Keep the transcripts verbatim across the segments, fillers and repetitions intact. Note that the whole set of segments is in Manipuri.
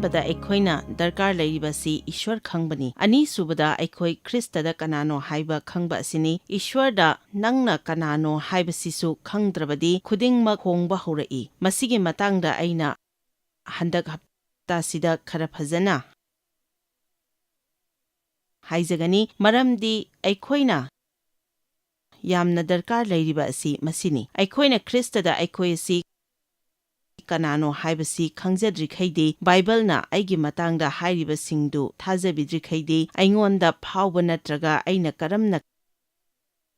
ꯑꯍꯥꯟꯕꯗ ꯑꯩꯈꯣꯏꯅ ꯗꯔꯀꯥꯔ ꯂꯩꯔꯤꯕꯁꯤ ꯏꯁ꯭ꯋꯔ ꯈꯪꯕꯅꯤ꯫ ꯑꯅꯤꯁꯨꯕꯗ ꯑꯩꯈꯣꯏ ꯈ꯭ꯔꯤꯁꯇꯗ ꯀꯅꯥꯅꯣ ꯍꯥꯏꯕ ꯈꯪꯕ ꯑꯁꯤꯅꯤ꯫ ꯏꯁ꯭ꯋꯔꯗ ꯅꯪꯅ ꯀꯅꯥꯅꯣ ꯍꯥꯏꯕꯁꯤꯁꯨ ꯈꯪꯗ꯭ꯔꯕꯗꯤ ꯈꯨꯗꯤꯡꯃꯛ ꯍꯣꯡꯕ ꯍꯧꯔꯛꯏ꯫ ꯃꯁꯤꯒꯤ ꯃꯇꯥꯡꯗ ꯑꯩꯅ ꯍꯟꯗꯛ ꯍꯞꯇꯥꯁꯤꯗ ꯈꯔ ꯐꯖꯅ ꯍꯥꯏꯖꯒꯅꯤ, ꯃꯔꯝꯗꯤ ꯑꯩꯈꯣꯏꯅ ꯌꯥꯝꯅ ꯗꯔꯀꯥꯔ ꯂꯩꯔꯤꯕ ꯑꯁꯤ ꯃꯁꯤꯅꯤ꯫ ꯑꯩꯈꯣꯏꯅ ꯈ꯭ꯔꯤꯁꯇꯗ ꯑꯩꯈꯣꯏ ꯑꯁꯤ ꯀꯅꯥꯅꯣ ꯍꯥꯏꯕꯁꯤ ꯈꯪꯖꯗ꯭ꯔꯤꯈꯩꯗꯤ, ꯕꯥꯏꯕꯜꯅ ꯑꯩꯒꯤ ꯃꯇꯥꯡꯗ ꯍꯥꯏꯔꯤꯕꯁꯤꯡꯗꯨ ꯊꯥꯖꯕꯤꯗ꯭ꯔꯤꯈꯩꯗꯤ, ꯑꯩꯉꯣꯟꯗ ꯐꯥꯎꯕ ꯅꯠꯇ꯭ꯔꯒ ꯑꯩꯅ ꯀꯔꯝꯅ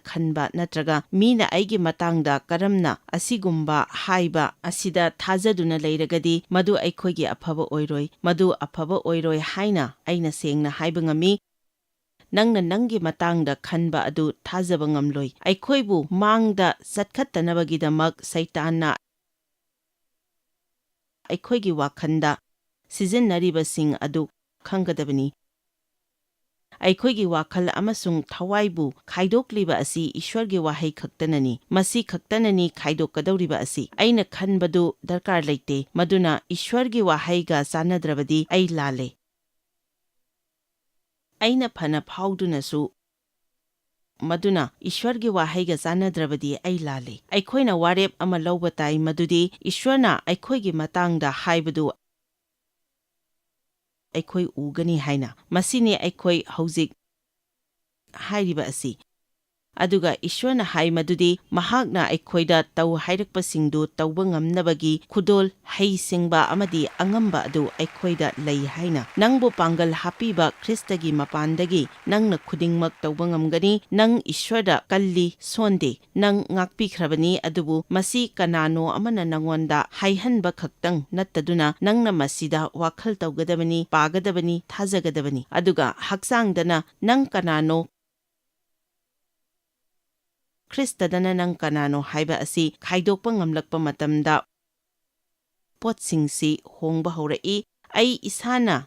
ꯈꯟꯕ ꯅꯠꯇ꯭ꯔꯒ ꯃꯤꯅ ꯑꯩꯒꯤ ꯃꯇꯥꯡꯗ ꯀꯔꯝꯅ ꯑꯁꯤꯒꯨꯝꯕ ꯍꯥꯏꯕ ꯑꯁꯤꯗ ꯊꯥꯖꯗꯨꯅ ꯂꯩꯔꯒꯗꯤ, ꯃꯗꯨ ꯑꯩꯈꯣꯏꯒꯤ ꯑꯐꯕ ꯑꯣꯏꯔꯣꯏ꯫ ꯃꯗꯨ ꯑꯐꯕ ꯑꯣꯏꯔꯣꯏ ꯍꯥꯏꯅ ꯑꯩꯅ ꯁꯦꯡꯅ ꯍꯥꯏꯕ ꯉꯝꯃꯤ꯫ ꯅꯪꯅ ꯅꯪꯒꯤ ꯃꯇꯥꯡꯗ ꯈꯟꯕ ꯑꯗꯨ ꯊꯥꯖꯕ ꯉꯝꯂꯣꯏ꯫ ꯑꯩꯈꯣꯏꯕꯨ ꯃꯥꯡꯗ ꯆꯠꯈꯠꯇꯅꯕꯒꯤꯗꯃꯛ ꯁꯩꯇꯥꯟꯅ ꯑꯩꯈꯣꯏꯒꯤ ꯋꯥꯈꯜꯗ ꯁꯤꯖꯤꯟꯅꯔꯤꯕꯁꯤꯡ ꯑꯗꯨ ꯈꯪꯒꯗꯕꯅꯤ꯫ ꯑꯩꯈꯣꯏꯒꯤ ꯋꯥꯈꯜ ꯑꯃꯁꯨꯡ ꯊꯋꯥꯏꯕꯨ ꯈꯥꯏꯗꯣꯛꯂꯤꯕ ꯑꯁꯤ ꯏꯁ꯭ꯋꯔꯒꯤ ꯋꯥꯍꯩ ꯈꯛꯇꯅꯅꯤ꯫ ꯃꯁꯤ ꯈꯛꯇꯅꯅꯤ ꯈꯥꯏꯗꯣꯛꯀꯗꯧꯔꯤꯕ ꯑꯁꯤ꯫ ꯑꯩꯅ ꯈꯟꯕꯗꯨ ꯗꯔꯀꯥꯔ ꯂꯩꯇꯦ꯫ ꯃꯗꯨꯅ ꯏꯁ꯭ꯋꯔꯒꯤ ꯋꯥꯍꯩꯒ ꯆꯥꯟꯅꯗ꯭ꯔꯕꯗꯤ ꯑꯩ ꯂꯥꯜꯂꯦ꯫ ꯑꯩꯅ ꯐꯅ ꯐꯥꯎꯗꯨꯅꯁꯨ, ꯃꯗꯨꯅ ꯏꯁ꯭ꯋꯔꯒꯤ ꯋꯥꯍꯩꯒ ꯆꯥꯟꯅꯗ꯭ꯔꯕꯗꯤ ꯑꯩ ꯂꯥꯜꯂꯤ꯫ ꯑꯩꯈꯣꯏꯅ ꯋꯥꯔꯦꯞ ꯑꯃ ꯂꯧꯕ ꯇꯥꯏ, ꯃꯗꯨꯗꯤ ꯏꯁ꯭ꯋꯔꯅ ꯑꯩꯈꯣꯏꯒꯤ ꯃꯇꯥꯡꯗ ꯍꯥꯏꯕꯗꯨ ꯑꯩꯈꯣꯏ ꯎꯒꯅꯤ ꯍꯥꯏꯅ꯫ ꯃꯁꯤꯅꯤ ꯑꯩꯈꯣꯏ ꯍꯧꯖꯤꯛ ꯍꯥꯏꯔꯤꯕ ꯑꯁꯤ꯫ ꯑꯗꯨꯒ ꯏꯁ꯭ꯋꯔꯅ ꯍꯥꯏ ꯃꯗꯨꯗꯤ ꯃꯍꯥꯛꯅ ꯑꯩꯈꯣꯏꯗ ꯇꯧ ꯍꯥꯏꯔꯛꯄꯁꯤꯡꯗꯨ ꯇꯧꯕ ꯉꯝꯅꯕꯒꯤ ꯈꯨꯗꯣꯜ, ꯍꯩꯁꯤꯡꯕ ꯑꯃꯗꯤ ꯑꯉꯝꯕ ꯑꯗꯨ ꯑꯩꯈꯣꯏꯗ ꯂꯩ ꯍꯥꯏꯅ꯫ ꯅꯪꯕꯨ ꯄꯥꯡꯒꯜ ꯍꯥꯞꯄꯤꯕ ꯈ꯭ꯔꯤꯁꯇꯒꯤ ꯃꯄꯥꯟꯗꯒꯤ ꯅꯪꯅ ꯈꯨꯗꯤꯡꯃꯛ ꯇꯧꯕ ꯉꯝꯒꯅꯤ꯫ ꯅꯪ ꯏꯁ꯭ꯋꯔꯗ ꯀꯜꯂꯤ, ꯁꯣꯟꯗꯦ꯫ ꯅꯪ ꯉꯥꯛꯄꯤꯈ꯭ꯔꯕꯅꯤ, ꯑꯗꯨꯕꯨ ꯃꯁꯤ ꯀꯅꯥꯅꯣ ꯑꯃꯅ ꯅꯪꯉꯣꯟꯗ ꯍꯥꯏꯍꯟꯕ ꯈꯛꯇꯪ ꯅꯠꯇꯗꯨꯅ, ꯅꯪꯅ ꯃꯁꯤꯗ ꯋꯥꯈꯜ ꯇꯧꯒꯗꯕꯅꯤ, ꯄꯥꯒꯗꯕꯅꯤ, ꯊꯥꯖꯒꯗꯕꯅꯤ꯫ ꯑꯗꯨꯒ ꯍꯛꯆꯥꯡꯗꯅ ꯅꯪ ꯀꯅꯥꯅꯣ, ꯈ꯭ꯔꯤꯁꯇꯗꯅ ꯅꯪ ꯀꯅꯥꯅꯣ ꯍꯥꯏꯕ ꯑꯁꯤ ꯈꯥꯏꯗꯣꯛꯄ ꯉꯝꯂꯛꯄ ꯃꯇꯝꯗ, ꯄꯣꯠꯁꯤꯡꯁꯤ ꯍꯣꯡꯕ ꯍꯧꯔꯛꯏ꯫ ꯑꯩ ꯏꯁꯥꯅ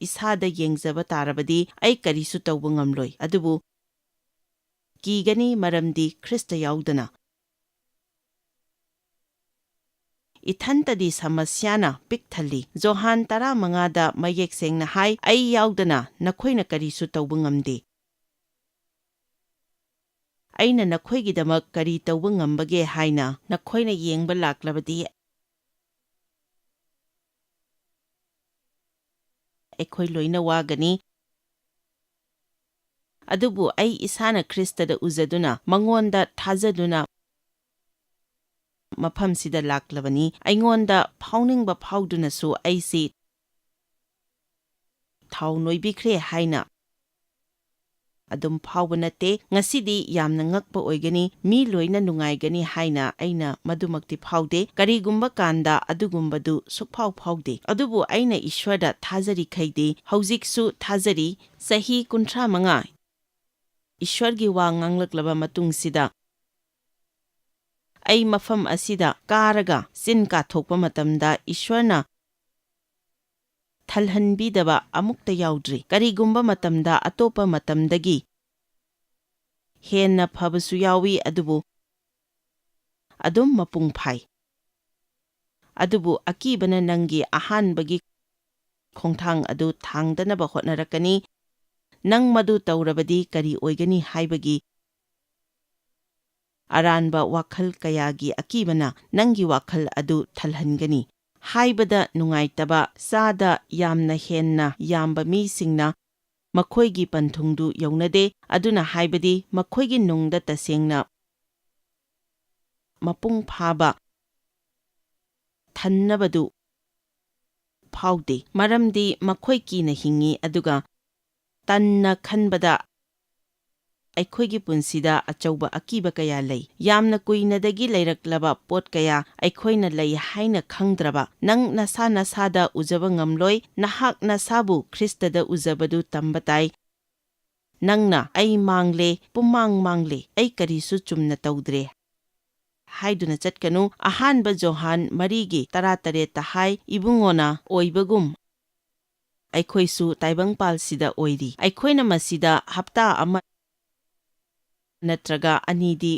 ꯏꯁꯥꯗ ꯌꯦꯡꯖꯕ ꯇꯥꯔꯕꯗꯤ ꯑꯩ ꯀꯔꯤꯁꯨ ꯇꯧꯕ ꯉꯝꯂꯣꯏ, ꯑꯗꯨꯕꯨ ꯀꯤꯒꯅꯤ, ꯃꯔꯝꯗꯤ ꯈ꯭ꯔꯤꯁꯇ ꯌꯥꯎꯗꯅ ꯏꯊꯟꯇꯗꯤ ꯁꯃꯁ꯭ꯌꯥꯅ ꯄꯤꯛ ꯊꯜꯂꯤ꯫ ꯖꯣꯍꯥꯟ ꯇꯔꯥꯃꯉꯥꯗ ꯃꯌꯦꯛ ꯁꯦꯡꯅ ꯍꯥꯏ, "ꯑꯩ ꯌꯥꯎꯗꯅ ꯅꯈꯣꯏꯅ ꯀꯔꯤꯁꯨ ꯇꯧꯕ ꯉꯝꯗꯦ꯫ ꯑꯩꯅ ꯅꯈꯣꯏꯒꯤꯗꯃꯛ ꯀꯔꯤ ꯇꯧꯕ ꯉꯝꯕꯒꯦ ꯍꯥꯏꯅ ꯅꯈꯣꯏꯅ ꯌꯦꯡꯕ ꯂꯥꯛꯂꯕꯗꯤ ꯑꯩꯈꯣꯏ ꯂꯣꯏꯅ ꯋꯥꯒꯅꯤ꯫ ꯑꯗꯨꯕꯨ ꯑꯩ ꯏꯁꯥꯅ ꯈ꯭ꯔꯤꯁꯇꯗ ꯎꯖꯗꯨꯅ, ꯃꯉꯣꯟꯗ ꯊꯥꯖꯗꯨꯅ ꯃꯐꯝꯁꯤꯗ ꯂꯥꯛꯂꯕꯅꯤ꯫ ꯑꯩꯉꯣꯟꯗ ꯐꯥꯎꯅꯤꯡꯕ ꯐꯥꯎꯗꯨꯅꯁꯨ ꯑꯩꯁꯤ ꯊꯥꯎ ꯅꯣꯏꯕꯤꯈ꯭ꯔꯦ ꯍꯥꯏꯅ ꯑꯗꯨꯝ ꯐꯥꯎꯕ ꯅꯠꯇꯦ꯫ ꯉꯁꯤꯗꯤ ꯌꯥꯝꯅ ꯉꯛꯄ ꯑꯣꯏꯒꯅꯤ, ꯃꯤ ꯂꯣꯏꯅ ꯅꯨꯡꯉꯥꯏꯒꯅꯤ ꯍꯥꯏꯅ ꯑꯩꯅ ꯃꯗꯨꯃꯛꯇꯤ ꯐꯥꯎꯗꯦ꯫ ꯀꯔꯤꯒꯨꯝꯕ ꯀꯥꯟꯗ ꯑꯗꯨꯒꯨꯝꯕꯗꯨ ꯁꯨꯛꯐꯥꯎ ꯐꯥꯎꯗꯦ꯫ ꯑꯗꯨꯕꯨ ꯑꯩꯅ ꯏꯁ꯭ꯋꯔꯗ ꯊꯥꯖꯔꯤꯈꯩꯗꯤ ꯍꯧꯖꯤꯛꯁꯨ ꯊꯥꯖꯔꯤ꯫ ꯆꯍꯤ ꯀꯨꯟꯊ꯭ꯔꯥ ꯃꯉꯥ ꯏꯁ꯭ꯋꯔꯒꯤ ꯋꯥ ꯉꯥꯡꯂꯛꯂꯕ ꯃꯇꯨꯡꯁꯤꯗ ꯑꯩ ꯃꯐꯝ ꯑꯁꯤꯗ ꯀꯥꯔꯒ ꯆꯤꯟ ꯀꯥꯊꯣꯛꯄ ꯃꯇꯝꯗ ꯏꯁ꯭ꯋꯔꯅ ꯊꯜꯍꯟꯕꯤꯗꯕ ꯑꯃꯨꯛꯇ ꯌꯥꯎꯗ꯭ꯔꯤ꯫ ꯀꯔꯤꯒꯨꯝꯕ ꯃꯇꯝꯗ ꯑꯇꯣꯞꯄ ꯃꯇꯝꯗꯒꯤ ꯍꯦꯟꯅ ꯐꯕꯁꯨ ꯌꯥꯎꯏ, ꯑꯗꯨꯕꯨ ꯑꯗꯨꯝ ꯃꯄꯨꯡ ꯐꯥꯏ꯫ ꯑꯗꯨꯕꯨ ꯑꯀꯤꯕꯅ ꯅꯪꯒꯤ ꯑꯍꯥꯟꯕꯒꯤ ꯈꯣꯡꯊꯥꯡ ꯑꯗꯨ ꯊꯥꯡꯗꯅꯕ ꯍꯣꯠꯅꯔꯛꯀꯅꯤ꯫ ꯅꯪ ꯃꯗꯨ ꯇꯧꯔꯕꯗꯤ ꯀꯔꯤ ꯑꯣꯏꯒꯅꯤ ꯍꯥꯏꯕꯒꯤ ꯑꯔꯥꯟꯕ ꯋꯥꯈꯜ ꯀꯌꯥꯒꯤ ꯑꯀꯤꯕꯅ ꯅꯪꯒꯤ ꯋꯥꯈꯜ ꯑꯗꯨ ꯊꯜꯍꯟꯒꯅꯤ꯫ ꯍꯥꯏꯕꯗ ꯅꯨꯡꯉꯥꯏꯇꯕ, ꯆꯥꯗ ꯌꯥꯝꯅ ꯍꯦꯟꯅ ꯌꯥꯝꯕ ꯃꯤꯁꯤꯡꯅ ꯃꯈꯣꯏꯒꯤ ꯄꯟꯊꯨꯡꯗꯨ ꯌꯧꯅꯗꯦ, ꯑꯗꯨꯅ ꯍꯥꯏꯕꯗꯤ ꯃꯈꯣꯏꯒꯤ ꯅꯨꯡꯗ ꯇꯁꯦꯡꯅ ꯃꯄꯨꯡ ꯐꯥꯕ ꯊꯟꯅꯕꯗꯨ ꯐꯥꯎꯗꯦ, ꯃꯔꯝꯗꯤ ꯃꯈꯣꯏ ꯀꯤꯅ ꯍꯤꯡꯏ, ꯑꯗꯨꯒ ꯇꯟꯅ ꯈꯟꯕꯗ ꯑꯩꯈꯣꯏꯒꯤ ꯄꯨꯟꯁꯤꯗ ꯑꯆꯧꯕ ꯑꯀꯤꯕ ꯀꯌꯥ ꯂꯩ꯫ ꯌꯥꯝꯅ ꯀꯨꯏꯅꯗꯒꯤ ꯂꯩꯔꯛꯂꯕ ꯄꯣꯠ ꯀꯌꯥ ꯑꯩꯈꯣꯏꯅ ꯂꯩ ꯍꯥꯏꯅ ꯈꯪꯗ꯭ꯔꯕ꯫ ꯅꯪ ꯅꯁꯥ ꯅꯁꯥꯗ ꯎꯖꯕ ꯉꯝꯂꯣꯏ, ꯅꯍꯥꯛ ꯅꯁꯥꯕꯨ ꯈ꯭ꯔꯤꯁꯇꯗ ꯎꯖꯕꯗꯨ ꯇꯝꯕ ꯇꯥꯏ꯫ ꯅꯪꯅ "ꯑꯩ ꯃꯥꯡꯂꯦ, ꯄꯨꯝꯃꯥꯡ ꯃꯥꯡꯂꯦ, ꯑꯩ ꯀꯔꯤꯁꯨ ꯆꯨꯝꯅ ꯇꯧꯗ꯭ꯔꯦ" ꯍꯥꯏꯗꯨꯅ ꯆꯠꯀꯅꯨ꯫ ꯑꯍꯥꯟꯕ ꯖꯣꯍꯥꯟ ꯃꯔꯤꯒꯤ ꯇꯔꯥꯇꯔꯦꯠꯇ ꯍꯥꯏ, "ꯏꯕꯨꯡꯉꯣꯅ ꯑꯣꯏꯕꯒꯨꯝ ꯑꯩꯈꯣꯏꯁꯨ ꯇꯥꯏꯕꯪꯄꯥꯜꯁꯤꯗ ꯑꯣꯏꯔꯤ"꯫ ꯑꯩꯈꯣꯏꯅ ꯃꯁꯤꯗ ꯍꯞꯇꯥ ꯑꯃ ꯅꯠꯇ꯭ꯔꯒ ꯑꯅꯤꯗꯤ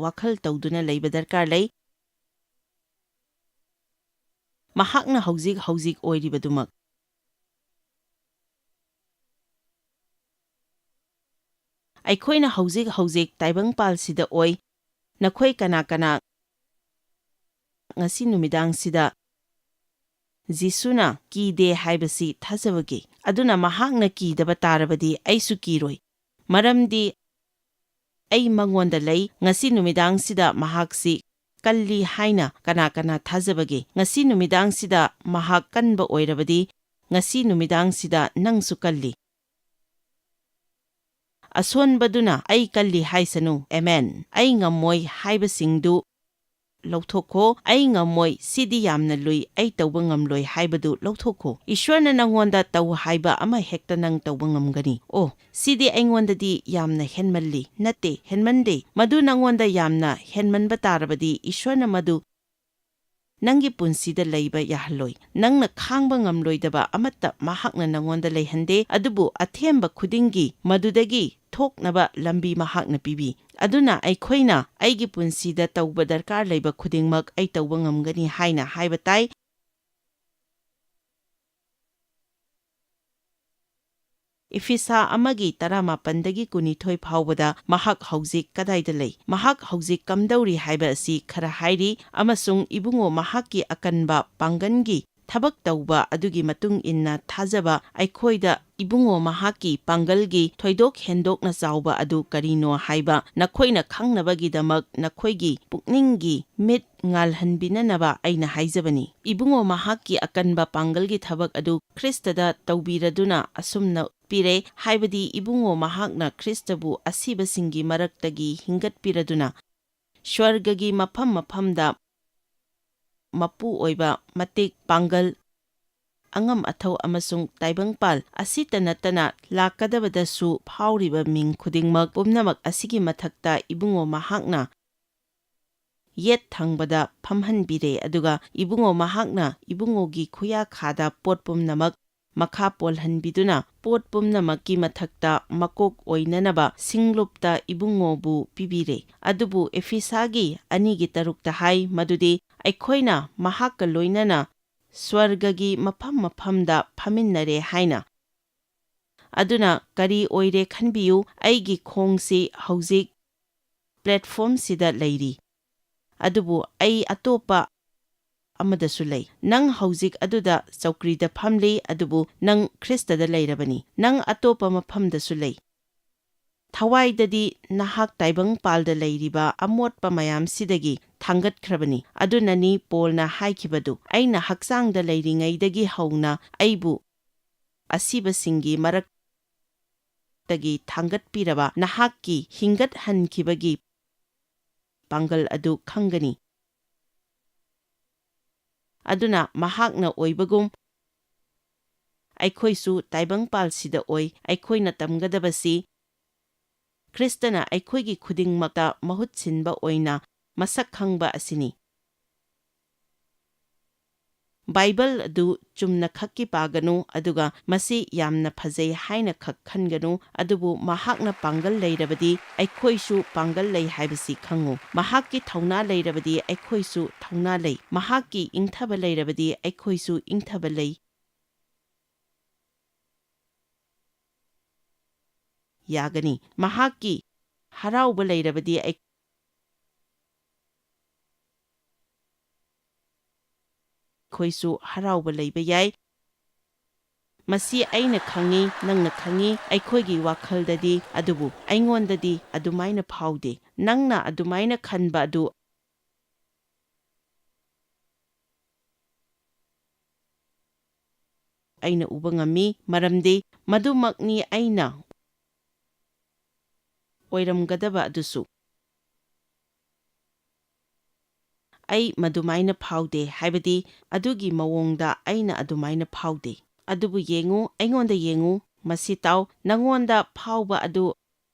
ꯋꯥꯈꯜ ꯇꯧꯗꯨꯅ ꯂꯩꯕ ꯗꯔꯀꯥꯔ ꯂꯩ꯫ ꯃꯍꯥꯛꯅ ꯍꯧꯖꯤꯛ ꯍꯧꯖꯤꯛ ꯑꯣꯏꯔꯤꯕꯗꯨꯃꯛ꯫ ꯑꯩꯈꯣꯏꯅ ꯍꯧꯖꯤꯛ ꯍꯧꯖꯤꯛ ꯇꯥꯏꯕꯪꯄꯥꯜꯁꯤꯗ ꯑꯣꯏ꯫ ꯅꯈꯣꯏ ꯀꯅꯥ ꯀꯅꯥ ꯉꯁꯤ ꯅꯨꯃꯤꯗꯥꯡꯁꯤꯗ ꯖꯤꯁꯨꯅ ꯀꯤꯗꯦ ꯍꯥꯏꯕꯁꯤ ꯊꯥꯖꯕꯒꯦ? ꯑꯗꯨꯅ ꯃꯍꯥꯛꯅ ꯀꯤꯗꯕ ꯇꯥꯔꯕꯗꯤ ꯑꯩꯁꯨ ꯀꯤꯔꯣꯏ꯫ ꯃꯔꯝꯗꯤ ꯑꯩ ꯃꯉꯣꯟꯗ ꯂꯩ꯫ ꯉꯁꯤ ꯅꯨꯃꯤꯗꯥꯡꯁꯤꯗ ꯃꯍꯥꯛꯁꯤ ꯀꯜꯂꯤ ꯍꯥꯏꯅ ꯀꯅꯥ ꯀꯅꯥ ꯊꯥꯖꯕꯒꯦ? ꯉꯁꯤ ꯅꯨꯃꯤꯗꯥꯡꯁꯤꯗ ꯃꯍꯥꯛ ꯀꯟꯕ ꯑꯣꯏꯔꯕꯗꯤ, ꯉꯁꯤ ꯅꯨꯃꯤꯗꯥꯡꯁꯤꯗ ꯅꯪꯁꯨ ꯀꯜꯂꯤ꯫ ꯑꯁꯣꯟꯕꯗꯨꯅ "ꯑꯩ ꯀꯜꯂꯤ" ꯍꯥꯏꯁꯅꯨ꯫ ꯑꯦꯃꯦꯟ꯫ "ꯑꯩ ꯉꯝꯃꯣꯏ" ꯍꯥꯏꯕꯁꯤꯡꯗꯨ ꯂꯧꯊꯣꯛꯈꯣ꯫ "ꯑꯩ ꯉꯝꯃꯣꯏ, ꯁꯤꯗꯤ ꯌꯥꯝꯅ ꯂꯨꯏ, ꯑꯩ ꯇꯧꯕ ꯉꯝꯂꯣꯏ" ꯍꯥꯏꯕꯗꯨ ꯂꯧꯊꯣꯛꯈꯣ꯫ ꯏꯁ꯭ꯋꯔꯅ ꯅꯉꯣꯟꯗ ꯇꯧ ꯍꯥꯏꯕ ꯑꯃ ꯍꯦꯛꯇ ꯅꯪ ꯇꯧꯕ ꯉꯝꯒꯅꯤ꯫ "ꯑꯣ, ꯁꯤꯗꯤ ꯑꯩꯉꯣꯟꯗꯗꯤ ꯌꯥꯝꯅ ꯍꯦꯟꯃꯜꯂꯤ"꯫ ꯅꯠꯇꯦ, ꯍꯦꯟꯃꯟꯗꯦ꯫ ꯃꯗꯨ ꯅꯉꯣꯟꯗ ꯌꯥꯝꯅ ꯍꯦꯟꯃꯟꯕ ꯇꯥꯔꯕꯗꯤ ꯏꯁ꯭ꯋꯔꯅ ꯃꯗꯨ ꯅꯪꯒꯤ ꯄꯨꯟꯁꯤꯗ ꯂꯩꯕ ꯌꯥꯍꯜꯂꯣꯏ꯫ ꯅꯪꯅ ꯈꯥꯡꯕ ꯉꯝꯂꯣꯏꯗꯕ ꯑꯃꯠꯇ ꯃꯍꯥꯛꯅ ꯅꯉꯣꯟꯗ ꯂꯩꯍꯟꯗꯦ, ꯑꯗꯨꯕꯨ ꯑꯊꯦꯝꯕ ꯈꯨꯗꯤꯡꯒꯤ ꯃꯗꯨꯗꯒꯤ ꯊꯣꯛꯅꯕ ꯂꯝꯕꯤ ꯃꯍꯥꯛꯅ ꯄꯤꯕꯤ꯫ ꯑꯗꯨꯅ ꯑꯩꯈꯣꯏꯅ "ꯑꯩꯒꯤ ꯄꯨꯟꯁꯤꯗ ꯇꯧꯕ ꯗꯔꯀꯥꯔ ꯂꯩꯕ ꯈꯨꯗꯤꯡꯃꯛ ꯑꯩ ꯇꯧꯕ ꯉꯝꯒꯅꯤ" ꯍꯥꯏꯅ ꯍꯥꯏꯕ ꯇꯥꯏ꯫ ꯏꯐꯤꯁꯥ ꯑꯃꯒꯤ ꯇꯔꯥꯃꯥꯄꯟꯗꯒꯤ ꯀꯨꯟꯅꯤꯊꯣꯏ ꯐꯥꯎꯕꯗ ꯃꯍꯥꯛ ꯍꯧꯖꯤꯛ ꯀꯗꯥꯏꯗ ꯂꯩ? ꯃꯍꯥꯛ ꯍꯧꯖꯤꯛ ꯀꯝꯗꯧꯔꯤ ꯍꯥꯏꯕ ꯑꯁꯤ ꯈꯔ ꯍꯥꯏꯔꯤ, ꯑꯃꯁꯨꯡ ꯏꯕꯨꯡꯉꯣ ꯃꯍꯥꯛꯀꯤ ꯑꯀꯟꯕ ꯄꯥꯡꯒꯜꯒꯤ ꯊꯕꯛ ꯇꯧꯕ ꯑꯗꯨꯒꯤ ꯃꯇꯨꯡ ꯏꯟꯅ ꯊꯥꯖꯕ ꯑꯩꯈꯣꯏꯗ ꯏꯕꯨꯡꯉꯣ ꯃꯍꯥꯛꯀꯤ ꯄꯥꯡꯒꯜꯒꯤ ꯊꯣꯏꯗꯣꯛ ꯍꯦꯟꯗꯣꯛꯅ ꯆꯥꯎꯕ ꯑꯗꯨ ꯀꯔꯤꯅꯣ ꯍꯥꯏꯕ ꯅꯈꯣꯏꯅ ꯈꯪꯅꯕꯒꯤꯗꯃꯛ ꯅꯈꯣꯏꯒꯤ ꯄꯨꯛꯅꯤꯡꯒꯤ ꯃꯤꯠ ꯉꯥꯜꯍꯟꯕꯤꯅꯅꯕ ꯑꯩꯅ ꯍꯥꯏꯖꯕꯅꯤ꯫ ꯏꯕꯨꯡꯉꯣ ꯃꯍꯥꯛꯀꯤ ꯑꯀꯟꯕ ꯄꯥꯡꯒꯜꯒꯤ ꯊꯕꯛ ꯑꯗꯨ ꯈ꯭ꯔꯤꯁꯇꯗ ꯇꯧꯕꯤꯔꯗꯨꯅ ꯑꯁꯨꯝꯅ ꯄꯤꯔꯦ, ꯍꯥꯏꯕꯗꯤ ꯏꯕꯨꯡꯉꯣ ꯃꯍꯥꯛꯅ ꯈ꯭ꯔꯤꯁꯇꯕꯨ ꯑꯁꯤꯕꯁꯤꯡꯒꯤ ꯃꯔꯛꯇꯒꯤ ꯍꯤꯡꯒꯠꯄꯤꯔꯗꯨꯅ ꯁ꯭ꯋꯔꯒꯒꯤ ꯃꯐꯝ ꯃꯐꯝꯗ ꯃꯄꯨ ꯑꯣꯏꯕ ꯃꯇꯤꯛ, ꯄꯥꯡꯒꯜ, ꯑꯉꯝ ꯑꯊꯧ ꯑꯃꯁꯨꯡ ꯇꯥꯏꯕꯪꯄꯥꯜ ꯑꯁꯤꯇ ꯅꯠꯇꯅ ꯂꯥꯛꯀꯗꯕꯗꯁꯨ ꯐꯥꯎꯔꯤꯕ ꯃꯤꯡ ꯈꯨꯗꯤꯡꯃꯛ ꯄꯨꯝꯅꯃꯛ ꯑꯁꯤꯒꯤ ꯃꯊꯛꯇ ꯏꯕꯨꯡꯉꯣ ꯃꯍꯥꯛꯅ ꯌꯦꯠ ꯊꯪꯕꯗ ꯐꯝꯍꯟꯕꯤꯔꯦ, ꯑꯗꯨꯒ ꯏꯕꯨꯡꯉꯣ ꯃꯍꯥꯛꯅ ꯏꯕꯨꯡꯉꯣꯒꯤ ꯈꯨꯌꯥꯈꯥꯗ ꯄꯣꯠ ꯄꯨꯝꯅꯃꯛ ꯃꯈꯥ ꯄꯣꯜꯍꯟꯕꯤꯗꯨꯅ ꯄꯣꯠ ꯄꯨꯝꯅꯃꯛꯀꯤ ꯃꯊꯛꯇ ꯃꯀꯣꯛ ꯑꯣꯏꯅꯅꯕ ꯁꯤꯡꯂꯨꯞꯇ ꯏꯕꯨꯡꯉꯣꯕꯨ ꯄꯤꯕꯤꯔꯦ꯫ ꯑꯗꯨꯕꯨ ꯏꯐꯤꯁꯥꯒꯤ ꯑꯅꯤꯒꯤ ꯇꯔꯨꯛꯇ ꯍꯥꯏ ꯃꯗꯨꯗꯤ ꯑꯩꯈꯣꯏꯅ ꯃꯍꯥꯛꯀ ꯂꯣꯏꯅꯅ ꯁ꯭ꯋꯔꯒꯒꯤ ꯃꯐꯝ ꯃꯐꯝꯗ ꯐꯝꯃꯤꯟꯅꯔꯦ ꯍꯥꯏꯅ꯫ ꯑꯗꯨꯅ ꯀꯔꯤ ꯑꯣꯏꯔꯦ ꯈꯟꯕꯤꯌꯨ, ꯑꯩꯒꯤ ꯈꯣꯡꯁꯤ ꯍꯧꯖꯤꯛ ꯄ꯭ꯂꯦꯠꯐꯣꯝꯁꯤꯗ ꯂꯩꯔꯤ, ꯑꯗꯨꯕꯨ ꯑꯩ ꯑꯇꯣꯞꯄ ꯑꯃꯗꯁꯨ ꯂꯩ꯫ ꯅꯪ ꯍꯧꯖꯤꯛ ꯑꯗꯨꯗ ꯆꯧꯀ꯭ꯔꯤꯗ ꯐꯝꯂꯤ, ꯑꯗꯨꯕꯨ ꯅꯪ ꯈ꯭ꯔꯤꯁꯇꯗ ꯂꯩꯔꯕꯅꯤ꯫ ꯅꯪ ꯑꯇꯣꯞꯄ ꯃꯐꯝꯗꯁꯨ ꯂꯩ꯫ ꯊꯋꯥꯏꯗꯗꯤ ꯅꯍꯥꯛ ꯇꯥꯏꯕꯪꯄꯥꯜꯗ ꯂꯩꯔꯤꯕ ꯑꯃꯣꯠꯄ ꯃꯌꯥꯝꯁꯤꯗꯒꯤ ꯊꯥꯡꯒꯠꯈ꯭ꯔꯕꯅꯤ꯫ ꯑꯗꯨꯅꯅꯤ ꯄꯣꯜꯅ ꯍꯥꯏꯈꯤꯕꯗꯨ, "ꯑꯩꯅ ꯍꯛꯆꯥꯡꯗ ꯂꯩꯔꯤꯉꯩꯗꯒꯤ ꯍꯧꯅ ꯑꯩꯕꯨ ꯑꯁꯤꯕꯁꯤꯡꯒꯤ ꯃꯔꯛꯇꯒꯤ ꯊꯥꯡꯒꯠꯄꯤꯔꯕ ꯅꯍꯥꯛꯀꯤ ꯍꯤꯡꯒꯠꯍꯟꯈꯤꯕꯒꯤ ꯄꯥꯡꯒꯜ ꯑꯗꯨ ꯈꯪꯒꯅꯤ"꯫ ꯑꯗꯨꯅ ꯃꯍꯥꯛꯅ ꯑꯣꯏꯕꯒꯨꯝ ꯑꯩꯈꯣꯏꯁꯨ ꯇꯥꯏꯕꯪꯄꯥꯜꯁꯤꯗ ꯑꯣꯏ꯫ ꯑꯩꯈꯣꯏꯅ ꯇꯝꯒꯗꯕꯁꯤ ꯈ꯭ꯔꯤꯁꯇꯅ ꯑꯩꯈꯣꯏꯒꯤ ꯈꯨꯗꯤꯡꯃꯛꯇ ꯃꯍꯨꯠ ꯁꯤꯟꯕ ꯑꯣꯏꯅ ꯃꯁꯛ ꯈꯪꯕ ꯑꯁꯤꯅꯤ꯫ ꯕꯥꯏꯕꯜ ꯑꯗꯨ ꯆꯨꯝꯅ ꯈꯛꯀꯤ ꯄꯥꯒꯅꯨ, ꯑꯗꯨꯒ ꯃꯁꯤ ꯌꯥꯝꯅ ꯐꯖꯩ ꯍꯥꯏꯅ ꯈꯛ ꯈꯟꯒꯅꯨ, ꯑꯗꯨꯕꯨ ꯃꯍꯥꯛꯅ ꯄꯥꯡꯒꯜ ꯂꯩꯔꯕꯗꯤ ꯑꯩꯈꯣꯏꯁꯨ ꯄꯥꯡꯒꯜ ꯂꯩ ꯍꯥꯏꯕꯁꯤ ꯈꯪꯉꯨ꯫ ꯃꯍꯥꯛꯀꯤ ꯊꯧꯅꯥ ꯂꯩꯔꯕꯗꯤ ꯑꯩꯈꯣꯏꯁꯨ ꯊꯧꯅꯥ ꯂꯩ꯫ ꯃꯍꯥꯛꯀꯤ ꯏꯪꯊꯕ ꯂꯩꯔꯕꯗꯤ ꯑꯩꯈꯣꯏꯁꯨ ꯏꯪꯊꯕ ꯂꯩ꯫ ꯌꯥꯒꯅꯤ꯫ ꯃꯍꯥꯛꯀꯤ ꯍꯔꯥꯎꯕ ꯂꯩꯔꯕꯗꯤ ꯑꯩ-, ꯑꯩꯈꯣꯏꯁꯨ ꯍꯔꯥꯎꯕ ꯂꯩꯕ ꯌꯥꯏ꯫ ꯃꯁꯤ ꯑꯩꯅ ꯈꯪꯉꯤ, ꯅꯪꯅ ꯈꯪꯉꯤ, ꯑꯩꯈꯣꯏꯒꯤ ꯋꯥꯈꯜꯗꯗꯤ, ꯑꯗꯨꯕꯨ ꯑꯩꯉꯣꯟꯗꯗꯤ ꯑꯗꯨꯃꯥꯏꯅ ꯐꯥꯎꯗꯦ꯫ ꯅꯪꯅ ꯑꯗꯨꯃꯥꯏꯅ ꯈꯟꯕ ꯑꯗꯨ ꯑꯩꯅ ꯎꯕ ꯉꯝꯃꯤ, ꯃꯔꯝꯗꯤ ꯃꯗꯨꯃꯛꯅꯤ ꯑꯩꯅ ꯑꯣꯏꯔꯝꯒꯗꯕ ꯑꯗꯨꯁꯨ꯫ ꯑꯩ ꯃꯗꯨꯃꯥꯏꯅ ꯐꯥꯎꯗꯦ, ꯍꯥꯏꯕꯗꯤ ꯑꯗꯨꯒꯤ ꯃꯑꯣꯡꯗ ꯑꯩꯅ ꯑꯗꯨꯃꯥꯏꯅ ꯐꯥꯎꯗꯦ꯫ ꯑꯗꯨꯕꯨ ꯌꯦꯡꯉꯨ, ꯑꯩꯉꯣꯟꯗ ꯌꯦꯡꯉꯨ, ꯃꯁꯤ ꯇꯥꯎ, ꯅꯉꯣꯟꯗ ꯐꯥꯎꯕ ꯑꯗꯨ